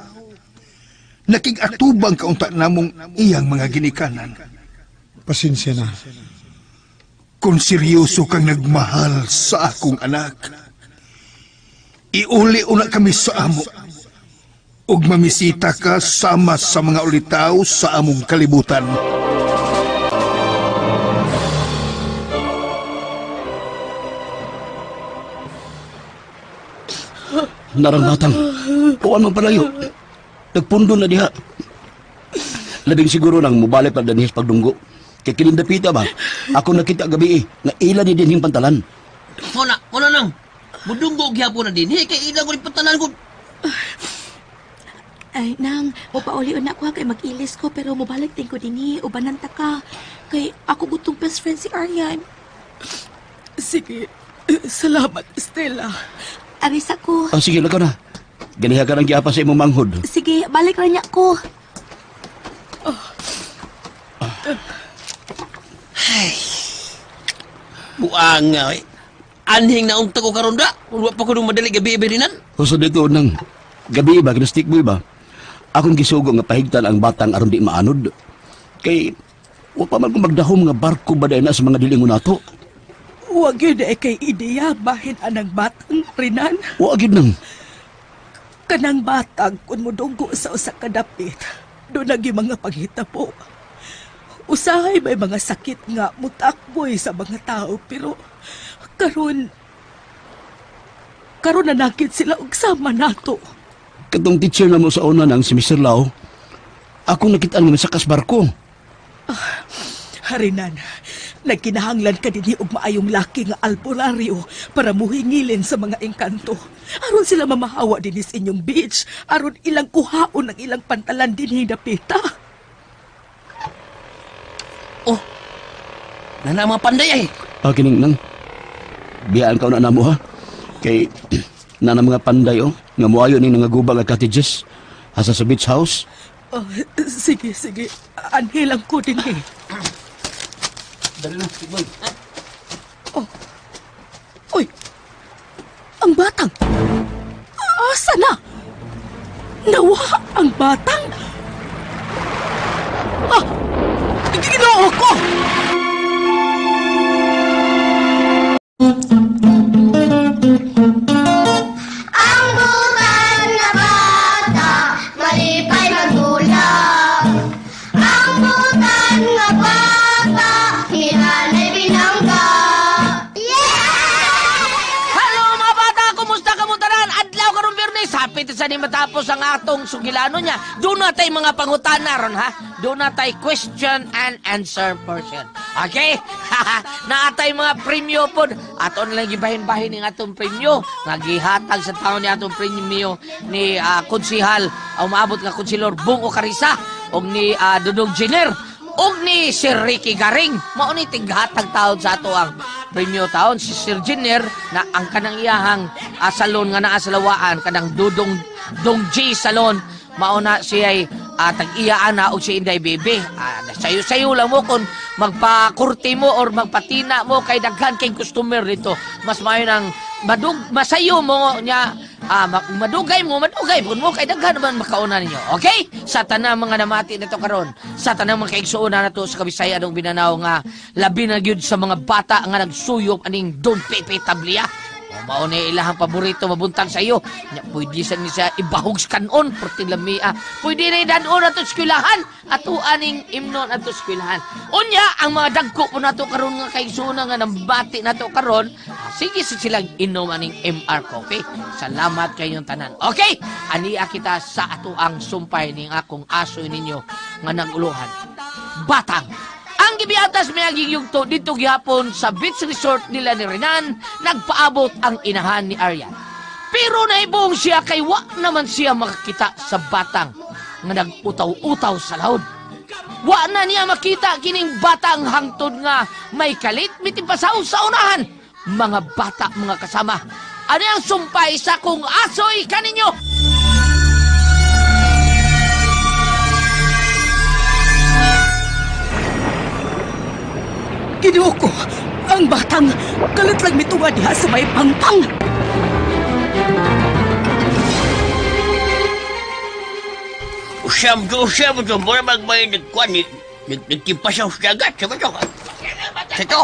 Nakig-atubang kaunta namong iyang mga ginikanan. Pasensya na. Kung seryoso kang nagmahal sa akong anak, iuli una kami sa amo. Ug mamisita ka sama sa mga ulitaw sa among kalibutan. Narang batang, kuan man palayo. Nagpundo na diha. Labing siguro nang mubalik pa dinhi sa pagdunggo. Kay kinindapita ba? Ako nakita gabi nga ila ni dinhing pantalan. Muna, muna nang. Mudunggo gyapon na dinhi kay ila ko ni pantalan ko. Ay, nang, mupauli na ko kay mag-ilis ko pero mubalik din ko dinhi ubanan ta ka. Kay ako gutong best friend si Aryan. Sige, salamat Stella. Arisa ko. Oh, sige, lakaw na. Ganiha ka ng giapa sa imong manghod. Sige, balik ra niya ko. Ay. Buang nga, eh. Anhing na unta ko karon da. Kung wa pa ko nung madali gabi iberinan. Husod dito nang gabi ba, ginastik mo ba? Akong gisugo nga pahigtan ang batang aron di maanod. Kay wa pa man ko magdahom nga barko ba na sa mga dilingon nato. Wa gyud ay kay ideya bahin anang batang rinan. Wa gyud nang kanang batang kun modunggo sa usa ka dapit. Do nagi mga panghitabo. Usahay may mga sakit nga mutakboy sa mga tao pero karon nanakit sila og sama nato. Katong teacher na mo sa una nang si Mr. Lau, akong nakitaan nga misakas barko. Harinan, nagkinahanglan ka dinhi og maayong laki nga albularyo para muhingilin sa mga engkanto. Aron sila mamahawa dinhi sa inyong beach, aron ilang kuhaon ang ilang pantalan dinhi dapita. Oh, nana mga panday ay. Ah, kining nang, biyaan ka na namo ha. Kay nana mga panday oh, nga muayo ning nangaguba nga cottages asa sa beach house. Oh, sige, sige. Anhilang ko dinhi. Dali na, Sigmund. Oh. Uy! Ang batang! Asa na? Nawa ang batang? Ah! Ginoo ko! Ang butan na bata, malipay magdulak. Ang butan na bata, hinanay binangga. Yeah! Hello mga bata! Kumusta ka mo tanan? Adlaw karong Biyernes. Hapit sa ni matapos ang atong sugilano niya. Doon na tayo mga pangutana ron ha. Doon na tayo question and answer portion. Okay? Naatay mga premyo pod. Ato na lang gibahin-bahin ang atong premyo. Nga gihatag sa taon ni atong premyo ni konsihal, umaabot nga konsilor Bong Ocarisa og ni Dudong Jenner og ni Sir Ricky Garing. Mao ni tighatag taon sa ato ang premyo taon si Sir Jenner na ang kanang iyahang salon nga naa sa lawaan kanang Dudong Dong G Salon. Mao na siya'y tag-iyaan na og si Inday Bebe. Sayo-sayo lang mo kung magpakurti mo or magpatina mo kay daghan kay customer dito. Mas maayo nang masayo mo niya, madugay mo, madugay mo kay daghan naman makauna ninyo. Okay? Sa tanang mga namati nito karon, sa tanang mga kaigsuonan nato sa Kabisaya adong Mindanao nga labi na gyud sa mga bata nga nagsuyop aning Don Pepe Tablia. Mao ni ilahang paborito mabuntag sa iyo. Nya pwede sa ni siya ibahog sa kanon perti lamia. Pwede na idanon ato eskwelahan. Ato aning imnon ato eskwelahan. Unya ang mga dagko po nato karon nga kaigsoon nga nambati nato karon, sige sa silang inom aning MR Coffee. Salamat kayong tanan. Okay, ania kita sa ato ang sumpay ning akong asoy ninyo nga naguluhan. Batang. Ang gibiatas may aging yugto dito gihapon sa beach resort nila ni Renan, nagpaabot ang inahan ni Aryan. Pero naibong siya kay wa naman siya makakita sa batang nga nag-utaw-utaw sa laod. Wa na niya makita kining batang hangtod nga may kalit mitipasaw sa unahan. Mga bata, mga kasama, ano ang sumpay sa kung asoy kaninyo? Ginoo ko, ang batang kalit lang mitunga diha sa may pangpang. Usam do, mura magmay nagkuan, nagtimpasaw sa dagat, sa bato. Sa to.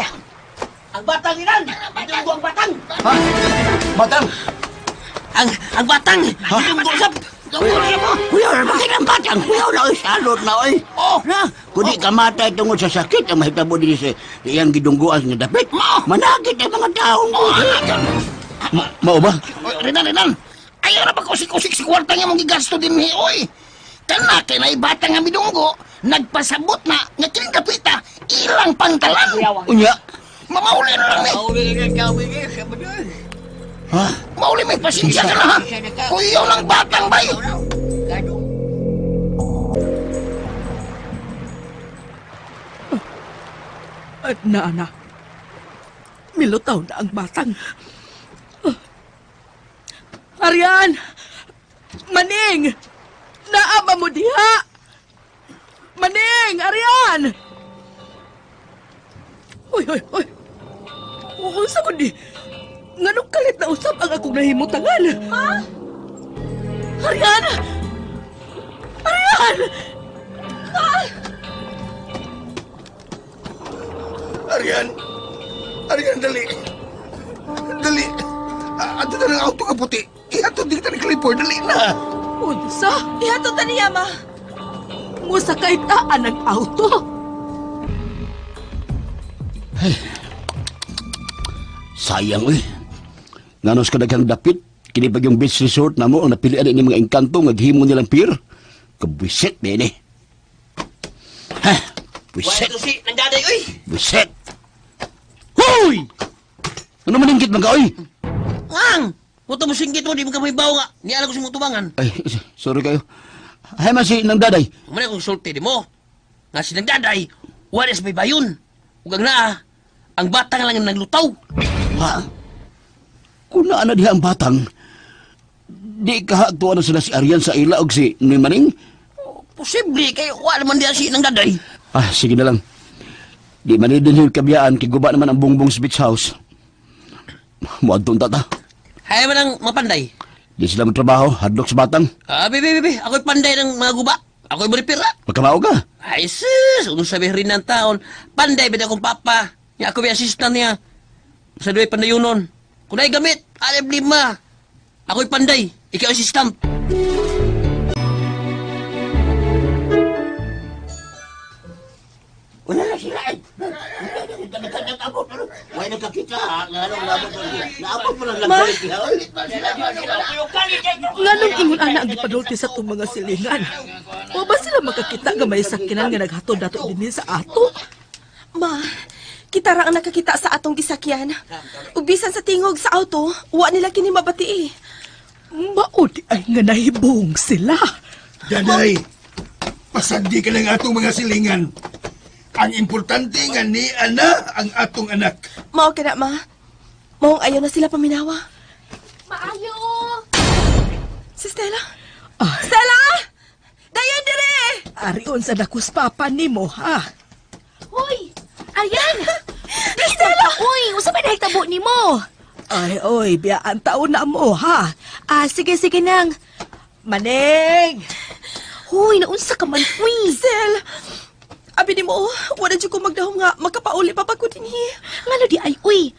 Ang batang ilan! Itong ang batang! Ha? Batang? Ang batang! Ha? Itong usap! Kuya, bakit ang batang? Kuya, na oy, salot na oy. Oh! Na, kundi kamatay tungod sa sakit ang mahitabo din sa iyang gidungguan nga dapit. Managit ang mga taong ko. Mao ba? Renan, ayaw na ba kusik-kusik si kwarta nga mong gigasto din ni oy. Kana kay na batang nga midunggo, nagpasabot na nga kining kapita ilang pantalan. Unya. Mamauli na lang ni. Mauli na kami sa bato. Ha? Mauli may pasensya ka na ha. Kuyaw ng batang bay. Na, anak. Milutaw na ang batang. Aryan! Maning! Naaba mo diha! Maning! Aryan! Uy, uy, uy! Unsa ko di? Nganong kalit na usap ang akong nahimutangan? Ha? Aryan! Aryan! Ah! Aryan! Aryan, dali! Dali! Ato na ng auto ka puti. Ihatod din kita ni Clifford. Dali na! Unsa? Ihatod na niya, ma. Musakay taan ang auto. Ay. Sayang, uy. Nganos ka daghang dapit, kini pag yung beach resort na mo ang napilian ni mga engkanto nga gihimo nilang pier. Kabwisit, nene. Ha? Bwisit. Wala si nandaday, uy. Bwisit. Hoy! Ano maningkit man ka, oy? Ang! Muto mo singgit mo, di mo ka may bawa nga. Niala ko sa mong tubangan. Ay, sorry kayo. Hay man si nang daday. Muna kong sulti di mo. Nga si nang daday, wala sa may bayon. Ug ang naa, ang batang lang ang naglutaw. Ha? Kung naa na diha ang batang, di ka tuwa na sila si Aryan sa ila og si ni Maning? Posible, kay wala man diha si nang daday. Ah, sige na lang. Di man din yung kabiyaan, kiguba naman ang bungbong sa beach house. Muadtong tata. Hay man ang mapanday. Di sila magtrabaho, hadlok sa batang. Ah, bebe, bebe, ako'y panday ng mga guba. Ako'y maripira. Magkamao ka. Ay, sus, unong sabi rin ng taon. Panday, beda akong papa. Nga ako may assistant niya. Sa duway pandayunon. Kung na'y gamit, alib lima. Ako'y panday, ikaw assistant. Wala na sila eh. Wala nagkakita ha. Naabot mo lang Ma? lang. Nganong ingon ana ang gipadulti sa itong mga silingan? O ba sila makakita nga may sakinan nga naghatod nato dinhi sa ato? Ma, kita ra ang nakakita sa atong gisakyan. Ug bisan sa tingog sa auto, wa nila kini mabati eh. Maudi ay nga nahibong sila. Daday, pasagdi ka ng atong mga silingan. Ang importante nga ni ana ang atong anak. Mao ka na, ma. Maong ayaw na sila paminawa. Maayo! Si Stella? Ah. Stella! Dayon dire! Arion sa dakus papa nimo, ha? Hoy! Aryan! Stella! Uy, usa pa nahitabo nimo? Ay, oy, biyaan taon na mo, ha? Ah, sige, sige nang. Maning! Hoy, naunsa ka man, uy. Sel! Abi nimo, wala jud ko magdahom nga makapauli pa pa ko dinhi. Ngano di ay, uy.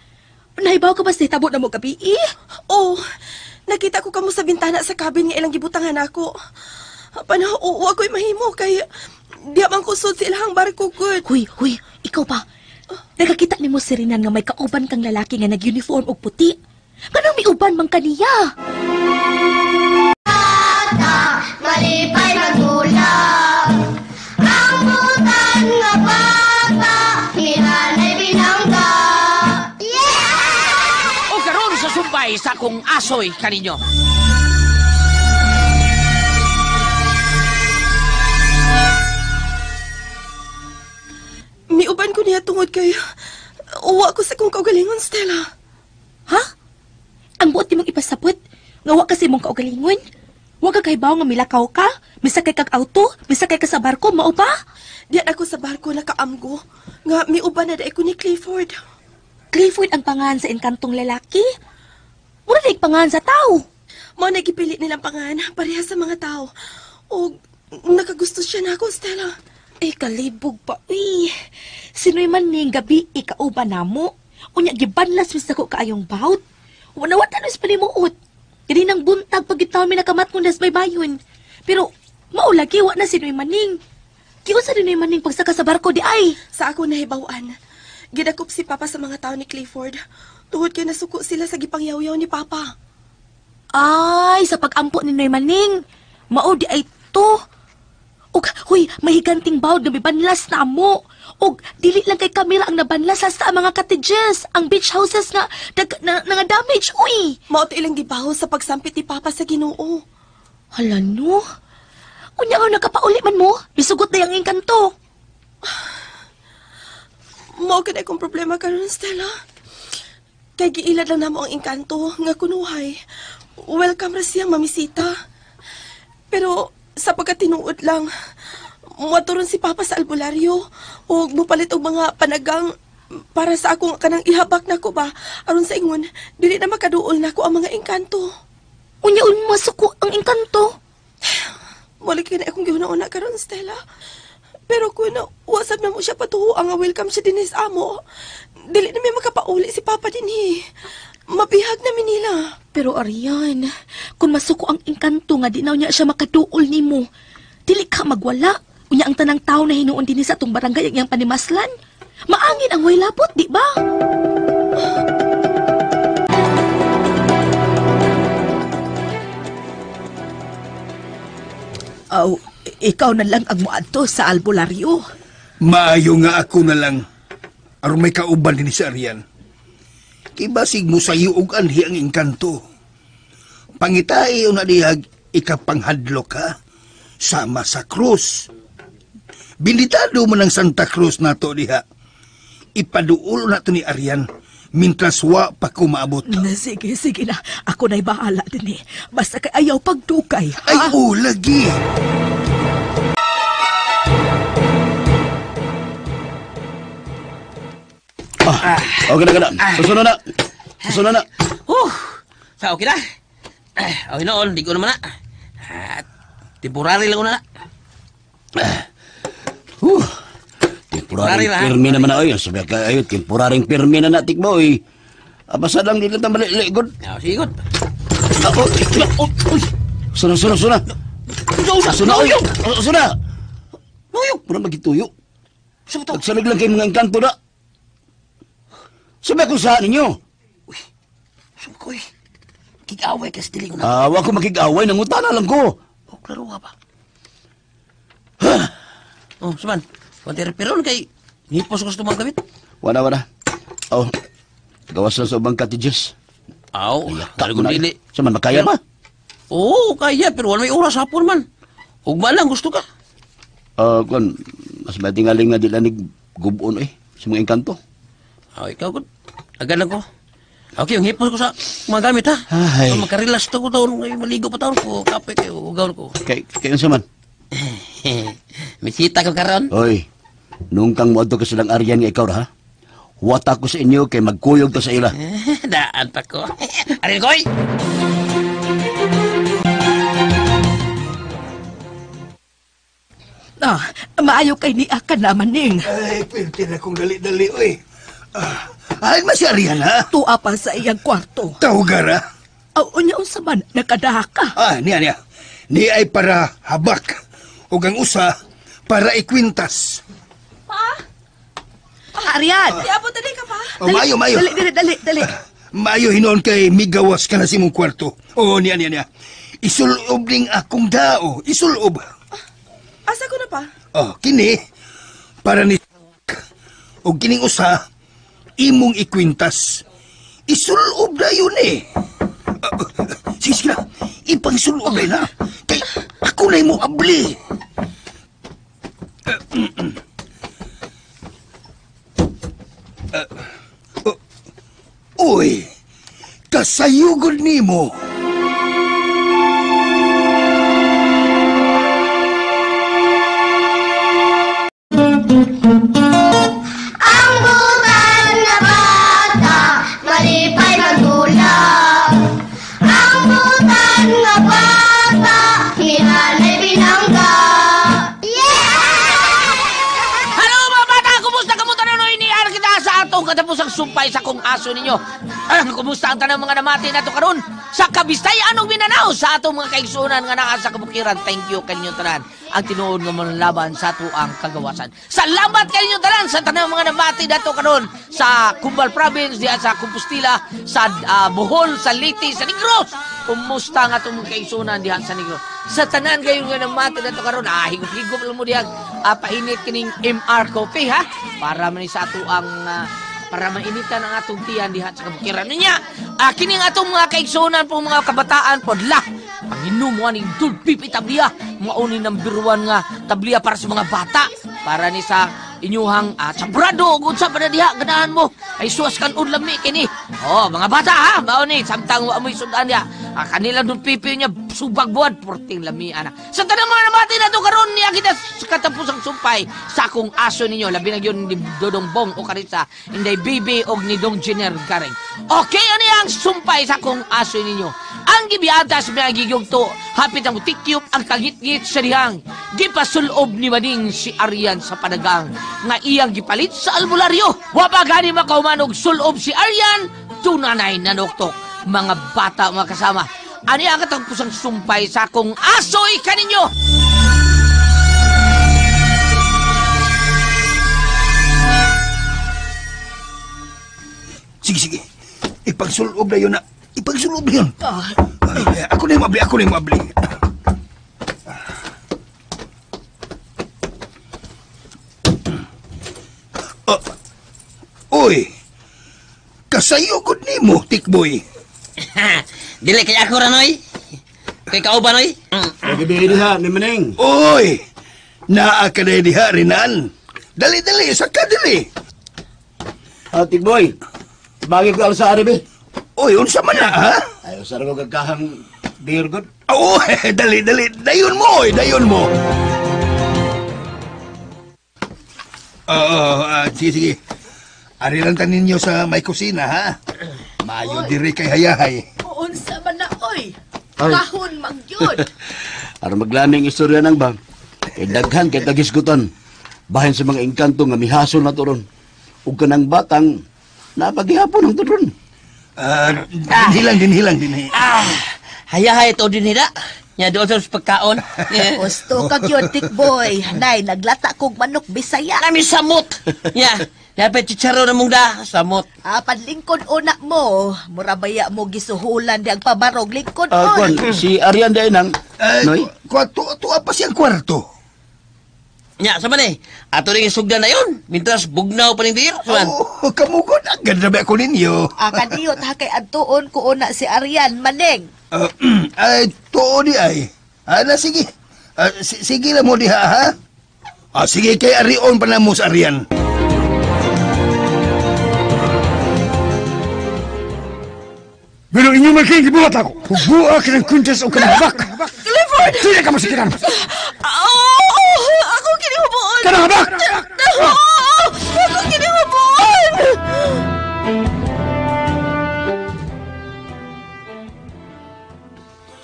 Nahibaw ka ba sa hitabo na mo gabi eh? Oh, nakita ko kamo sa bintana sa cabin nga ilang gibutangan ako. Apan, oo, ako'y mahimo kay di man kusod sa ilang barko gud. Huy, huy, ikaw ba? Nakakita nimo si Renan nga may kauban kang lalaki nga nag-uniform og puti. Kanang miuban man kaniya. Bata, malipay magulap. Ang butan nga bata, hinanay binangga. Yeah! O karon sa sumbay sa akong asoy kaninyo. Miuban ko niya tungod kay uwa ko sa kong kaugalingon, Stella. Ha? Ang buot nimong ipasabot nga wa kasi mong kaugalingon? Wa ka kahibaw nga milakaw ka? Misakay kag auto? Misakay ka sa barko? Mao ba? Diyan ako sa barko nakaamgo nga miuban na dai ko ni Clifford. Clifford ang pangalan sa engkantong lalaki? Mura na pangalan sa tao. Mao na gipili nilang pangalan pareha sa mga tao. Og nakagusto siya nako, Stella. Eh, kalibog pa, uy. Sinoy man ning gabi, ikauban namo. Unya, gibanlas mis ako kaayong baut. Wanawatan mis panimuot. Kini nang buntag pagitaw mi nakamat kong das baybayon. Pero, maulagi, wa na sinoy maning. Kiyon sa sinoy maning pagsaka sa barko di ay. Sa ako nahibawan, gidakop si Papa sa mga tao ni Clifford. Tungod kay nasuko sila sa gipangyaw-yaw ni Papa. Ay, sa pag-ampo ni Noy Maning. Mao di ay to. Og, huy, mahiganting bawd nga mibanlas na amo. Og, dili lang kay kamera ang nabanlas hasta ang mga cottages, ang beach houses nga, nga damage, uy. Mao to ilang gibaho sa pagsampit ni Papa sa Ginoo. Hala no. Unya nga nakapauli man mo, bisugot na yung engkanto. Mao kay akong problema karon, Stella. Kay giilad lang namo ang engkanto nga kunuhay. Welcome ra siyang mamisita. Pero sa pagkatinuod lang, muadto ron si Papa sa albularyo o mupalit og mga panagang para sa akong kanang ihabak nako ba aron sa ingon dili na makaduol nako ang mga engkanto. Unya un masuko ang engkanto. Mali kay na akong gihuna-una karon, Stella. Pero kun wasab na mo siya patuo ang welcome siya dinhi sa amo, dili na mi makapauli si Papa dinhi. Mabihag na nila. Pero Arian, kung masuko ang engkanto nga di na niya siya makaduol nimo, dili ka magwala. Unya ang tanang tao na hinuon dinhi sa atong barangay ang iyang panimaslan. Maangin ang way labot, di ba? Aw, ikaw na lang ang muadto sa albularyo. Maayo nga ako na lang. Aron may kauban din si Arian. Kibasig mo sayo og anhi ang engkanto. Pangitai o na dihag ikapanghadlok ka sama sa krus. Bilitado man ang Santa Cruz nato diha. Ipaduol na to ni Arian mintras wa pa ko maabot. Sige, sige na. Ako na'y bahala din eh. Basta kay ayaw pagdukay. Ha? Ay, oh, lagi. Ah, okay na, na. Susunod na. Susunod na. Sa okay na. Okay noon, di ko naman na. Temporary lang ko na. Temporary pirmi naman na. Oy, sabi ka, ayo, temporary pirmi na natik mo, oy. Basta lang dito na mali, good. Sige, good. Suna, suna, suna. Suna, oy. Suna. Mura magituyo. Nagsalig lang kayo mga engkanto na. Sabi ko sa ninyo. Uy, sabi ko eh. Kig-away kasi dili ko na. Wag ko makig-away. Nangutana lang ko. Oh, klaro ka ba? Oh, saman. Panteripiron kay hipos ko sa tumang gamit. Wala, wala. Oh, gawas lang sa ubang cottages. Aw, kaya ko dili. Saman, makaya ba? Oo, kaya. Pero wala may oras hapon man. Ugma lang, gusto ka. Kung, mas matingaling nga dila ni gubon eh. Sa mga engkanto. Oh, ikaw, good. Agad lang ko. Okay, yung hipos ko sa mga gamit, ha? Ay. So, makarelax to ko taon. Maligo pa taon ko. Kape kayo, ugaw ko. Kayo sa man? Misita ko karon. Oy, nung kang muadto ka silang Arian nga ikaw, ha? Huwata ko sa inyo kay magkuyog to sa ila. Daan pa ko. Arian koy! Ah, maayo kay ni Aka naman, Ning. Ay, pintin akong dali-dali, oy. Ay, man si Arian, ha? Tuwa pa sa iyang kwarto. Tawgara? Aw, unya unsa man, nakadaha ka. Ah, niya, niya. Ni ay para habak. Ug ang usa para ikwintas. Pa? Arian! Di abot dali ka pa. Oh, maayo, maayo. Dali, dali, dali, dali. Maayo hinoon kay migawas ka na sa imong kwarto. Oo, niya, niya, niya. Isulob ning akong dao. Isulob. Asa ko na pa? Oh, kini para ni og kining usa imong ikwintas. Isulob na yun eh. Sige, sige na. Ipangsulob na. Kay ako na mo abli. Uy, kasayugod nimo. Ang butan nga bata, malipay magdulap. Ang butan nga bata, ni nanay binangga. Yeah! Hello mga bata! Kumusta kamo tanan oy? Ni ara kita sa atong katapusang sumpay sa kong aso ninyo. Kumusta ang tanang mga namati nato karon? Sa Kabistayan ug Mindanao sa atong mga kaigsuonan nga naa sa kabukiran. Thank you kanyo tanan. Ang tinuod nga manlaban sa atuang kagawasan. Salamat kanyo tanan sa tanang mga namati nato karon sa Cumbal Province, diha sa Compostela, sa Bohol, sa Leyte, sa Negros. Kumusta nga atong mga kaigsuonan diha sa Negros? Sa tanan gayon nga namati nato karon, higop-higop lang mo diha, painit kining MR Coffee ha, para man sa atuang para mainitan ang atong tiyan diha sa kabukiran niya. Kini ang atong mga kaigsuonan po mga kabataan po la. Panginom mo aning dulpipi tabliya, mauni ng biruan nga tabliya para sa mga bata, para ni sa inyuhang chambrado ug unsa pa na diha ganahan mo. Ay suwas kan lami kini. Oh, mga bata ha, mauni samtang wa moy sudan diha. Kanila dulpipi niya subag buwan porting lami ana. Sa tanang mga namati na to karon niya kita sa katapusang sumpay sa akong aso ninyo, labi na gyud ni Dodong Bong o Karisa, Inday Bibi og ni Dong Jenner Garing. Okay, ano ang sumpay sa akong aso ninyo? Ang gibiata sa mga gigugto, hapit ang mutikyop ang kagitgit sa dihang. Gipasulob ni Maning si Arian sa panagang nga iyang gipalit sa albularyo. Wa pa gani makauman og sulob si Arian, tunanay nanuktok. Mga bata, mga kasama, ani ang katapusang sumpay sa akong asoy kaninyo? Sige, sige. Ipagsulob na yun na. Ipagsulob na yun. Ay, ako na yung mabli, ako na yung mabli. Oh, uy, kasayugod ni mo, tikboy. Dili kay ako ranoy. Kay kauban oy. Gabi diha ni Maning. Uy, naa ka na diha rinan. Dali dali saka dali. Tikboy. Bagay ko sa ari be. Uy, unsa man na ha? Ayo sa ko gagahang beer god. Oh, dali dali. Dayon mo, oy, dayon mo. Sige sige. Ari lang tanin ninyo sa may kusina ha. Mayo diri kay hayahay. Unsa man na oy. Kahon magyud. Aron maglaming istorya nang ba. Kay daghan kay tagisgutan. Bahin sa mga engkanto nga mihasol na turon. Ug kanang batang napaghihapon ang turon. Dinhilang dinhi. Hayahay to dinhila. Nya doon sa pagkaon. Gusto ka gyud tikboy. Nay naglata kog manok Bisaya. Nami samot. Nya, dapat chicharo na mong da samot. Panlingkod una mo. Mura baya mo gisuhulan di ang pabarog lingkod on. Si Arian day nang Noy. Kwarto tuwa pa siyang kwarto. Nya, sama ni. Ato ring sugdan na yun. Mintras bugnaw pa ning dir. Saman. Oh, kamugod agad na ba ako ninyo? Kadiyot ha kay adtuon ko una si Arian Maning. Ay, tuo di ay. Ana sige. Sige lang mo diha ha. Sige kay Arion pa na mo sa Arian. Pero inyo man kayong gibuhat ako. Hugbuha ka ng kwintas o kanabak. Clifford! Sila ka masikiran! Oo! Ako kinihubuon! Kanabak! Oo! Ako kinihubuon!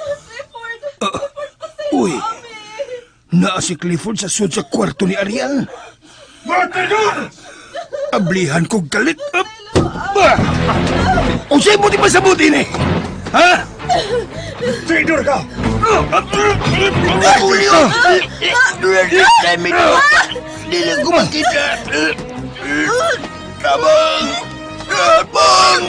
Clifford! Uy! Naa si Clifford sa sud sa kwarto ni Arian. Matador! Ablihan ko galit. Unsay mo di pasabot ini? Ha? Traidor ka! Julio! Dili ko makita. Tabang! Tabang!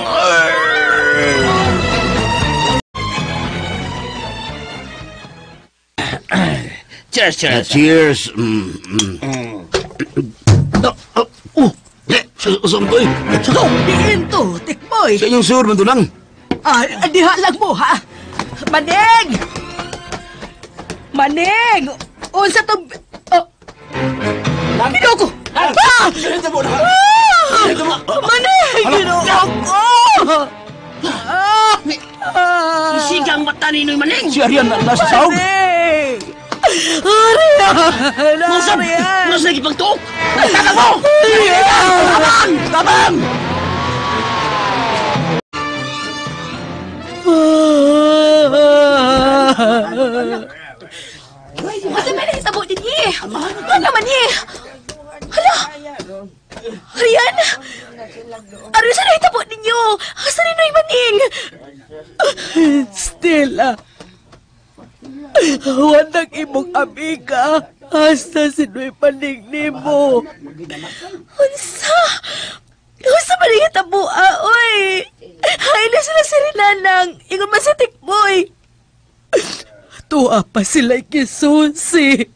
Cheers, cheers. Cheers. Saan eh? Sakaw! Diin to, tikboy! Sa inyong sur, man lang. Ah, diha lang mo, ha? Maning! Maning! Unsa to... Oh. Ginoo ko! Ah! Maning! Ginoo ko! Sigang mata ni Noy Maning! Si Arian nasa sahog! Maning! Arian! Arian! Nasa lagi pang tuok! Tabang mo! Tabang! Tabang! Asa man ang hitabo din eh? Ano man eh? Hala! Arian! Ano sa nahitabo ninyo? Asa ni Noy Maning? Stella! Wanag imong amiga. Asa si Noy Maning nimo? Unsa? Unsa man ang hitabo, oy? Hay na sila si Rinanang. Ingon man sa tikboy. Tuwa pa sila kisusi.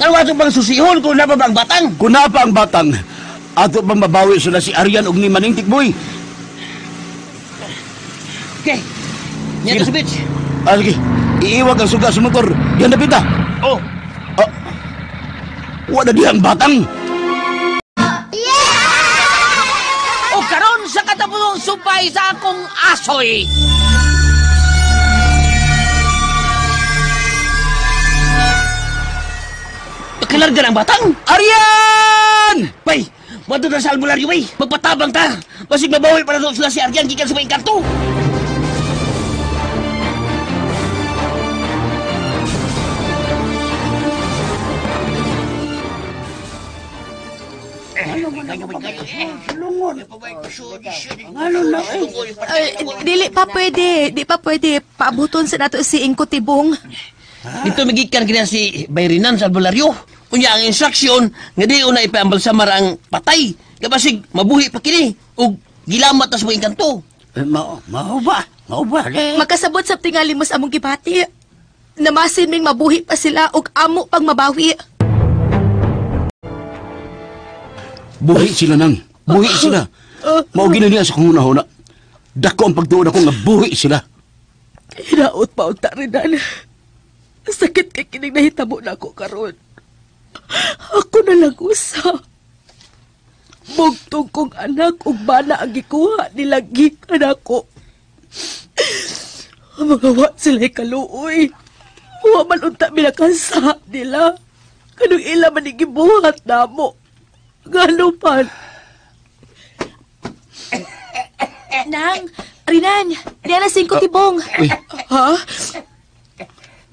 Ano ato bang susihon kung napa ba ang batang? Kung napa ang batang, ato bang mabawi sila si Arian og ni Maning Tikboy? Okay. Niya to sa beach. Ah, sige. Iiwag ang suga sa motor. Yan na pita. Oh. Ah, wala diyan batang. O karon sa katapusong supay sa akong asoy. Pakilarga ng batang! Arian! Bay! Madto na sa albularyo, bay! Magpatabang ta! Basig mabawi para doon sila si Arian gikan sa may kanto! Dili pa pwede. Di pa pwede. Paabuton sa nato si Ingko Tibong. Dito magikan kina si Bayrinan sa albularyo. Unya ang instruction nga di una ipaambalsamar ang patay. Kabasig mabuhi pa kini ug gilamat ta sa mga engkanto. Mao ba? Mao ba? Makasabot sa tingali mo sa among gibati. Namasin ming mabuhi pa sila ug amo pang mabawi. Buhi sila nang. Buhi sila. Mao gina niya sa kong hunahuna. Dako ang pagtuon ako nga buhi sila. Hinaot pa unta Rinan. Sakit kay kining nahitabo na ako karon. Ako na lang usa. Bugtong kong anak ug bana ang gikuha nila gikan ako. Mga wa sila'y kaluoy. Wa man unta minakasa nila. Kanong ila man gibuhat namo. Ngano man. Nang, Rinan, diyan na si Ingko Tibong. Ha?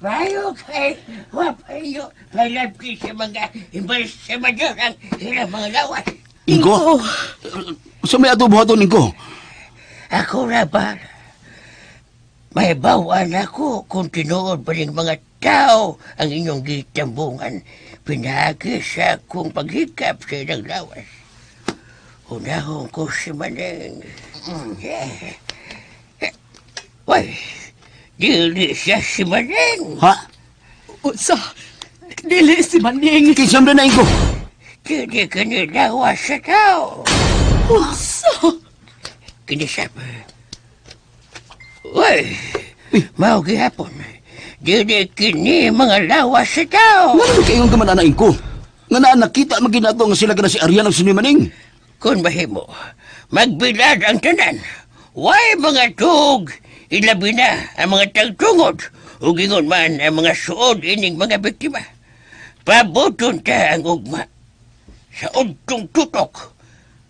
Bayo kay wapayo malapit sa mga imbalsamador ang ilang mga lawas. Ingko? Sa may ato buhaton, Ingko? Ako na ba? May bawaan ako kung tinuod pa rin mga tao ang inyong gitambungan. Pinagi sa akong paghikap sa ilang lawas. Unahon ko si Maneng. Uy, dili siya si Maneng. Ha? Unsa? Dili si Maneng. Kinsam na Ingko? Dili kini lawas sa tao. Unsa? Kini siya. Uy, mao gihapon. Dili kini mga lawas sa tao. Ngano kayong kaman ana Ingko? Nga naa nakita man ginato nga sila kana si Arian ug si Maning. Kung mahimo, magbilad ang tanan. Way mga tug, ilabi na ang mga tagtungod, ug ingon man ang mga suod ining mga biktima. Pabuton ta ang ugma. Sa udtong tutok,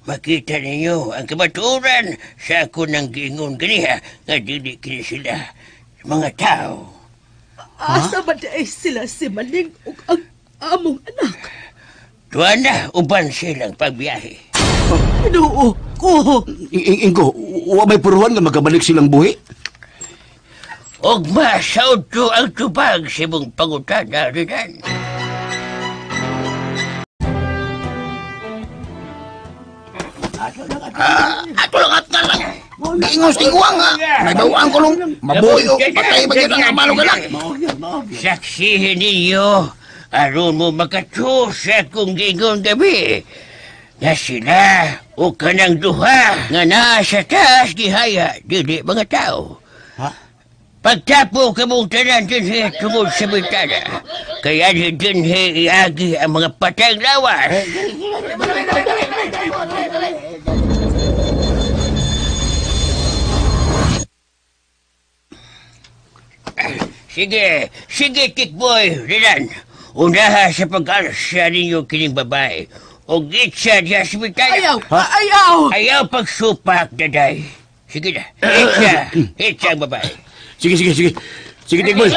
makita ninyo ang kamatuoran sa ako ng giingon ganiha nga dili kini sila mga tao. Asa man ay sila si Maning ug ang among anak? Tuwa na, uban silang pagbiyahe. Ginoo ko. Ingko, wa may puruhan nga magkabalik silang buhi? Ugma sa udto ang tubag sa imong pangutana, Rinan. Ato lang at lang. Giingos tingwang ha. Naibawaan ko nung mabuhi o patay ba yun ang amalong anak. Saksihin ninyo, aron mo makatusa kung gingon gabi. Na sila o kanang duha nga naa sa taas gihaya dili mga tao. Ha? Pagtapo kamong tanan dinhi tungod sa bintana. Kaya dinhi iagi ang mga patayng lawas. Sige, sige, Tikboy, Rinan. Unaha sa pag-alsa ninyo kining babae. O gitsa diya sa bintana. Ayaw! Ayaw! Ayaw pagsupak, daday. Sige na, itsa, itsa ang babae. Sige, sige, sige. Sige, Tikboy.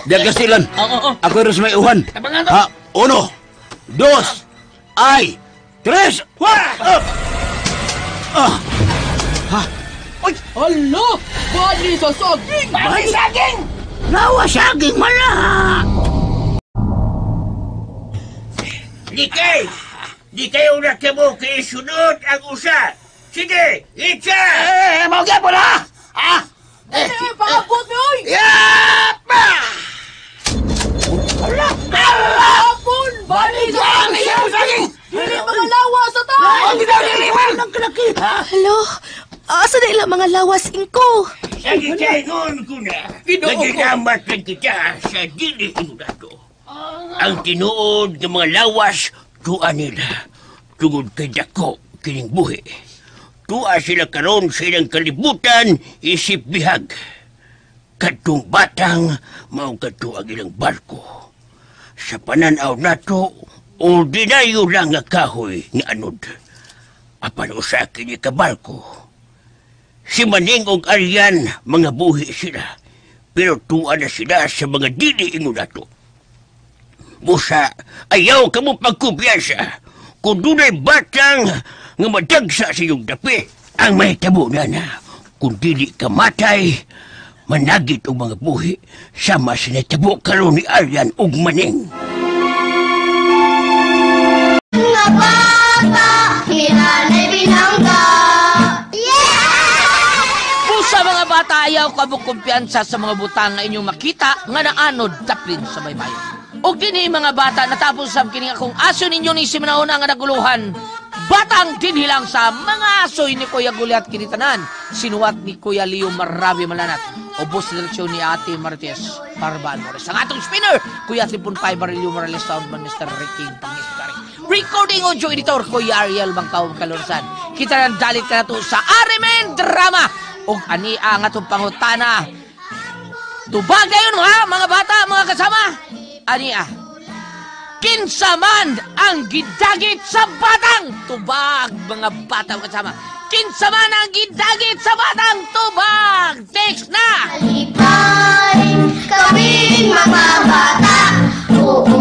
Diyan kastilan. Ako rin sa may uhan. Ha? 1, 2, ay, 3! Ha? Ay, hala! Bali sa saging! Bali sa saging! Lawa saging mala! Likay! Di kayo na kamo kay sunod ang usa! Sige! Itsa! Eh, mawagyan po na! Ah! Eh, paabot mi, oy! Yapa! Hala! Hapon! Bali sa saging! Dili mga lawas sa tao! Hello? Asa na ilang mga lawas, Ingko? Sa gitayon ko na, naginamat lang kita sa dili inurato. Ang tinuod ng mga lawas, tuwa nila. Tungod kay dako kining buhi. Tuwa sila karon sa ilang kalibutan, isip bihag. Kadtong batang, mao kadto ang ilang barko. Sa pananaw nato, ordinaryo lang nga kahoy nga anod. Apan usa kini ka barko. Si Maning og Aryan, mga buhi sila. Pero tuwa na sila sa mga dili ingunato. Busa, ayaw ka mo pagkumpiyansa. Kung dunay batang nga madagsa sa iyong dapi, ang mahitabo na na. Kung dili ka matay, managit og mga buhi sama sa natabo karon ni Aryan og Maning. Nga bata, hinanay binangga. Sa mga bata, ayaw ka mo kumpiyansa sa mga butang nga inyong makita nga naanod taplin sa baybayon. Og dinhi mga bata, natapos sab kini akong aso ninyo ni Simeona nga naguluhan. Batang dinhilang sa mga asoy ni Kuya Gulyat kinitanan. Sinuwat ni Kuya Leo Marabi Malanat. Ubos direksyon ni Ate Martes Parban Morales. Ang atong spinner, Kuya 3.5 Barilio Morales, soundman Mr. Ricky Pangisgari. Recording audio editor, Kuya Ariel Bangkaw Kalorsan. Kita nang dalit ka na to sa Arimen Drama. Og ani ang atong pangutana. Tubag dayon ha, mga bata, mga kasama. Ani ah. Kinsa man ang gidagit sa batang tubag, mga bata, mga kasama. Kinsa man ang gidagit sa batang tubag. Text na. Malipay kaming mga bata. Oo.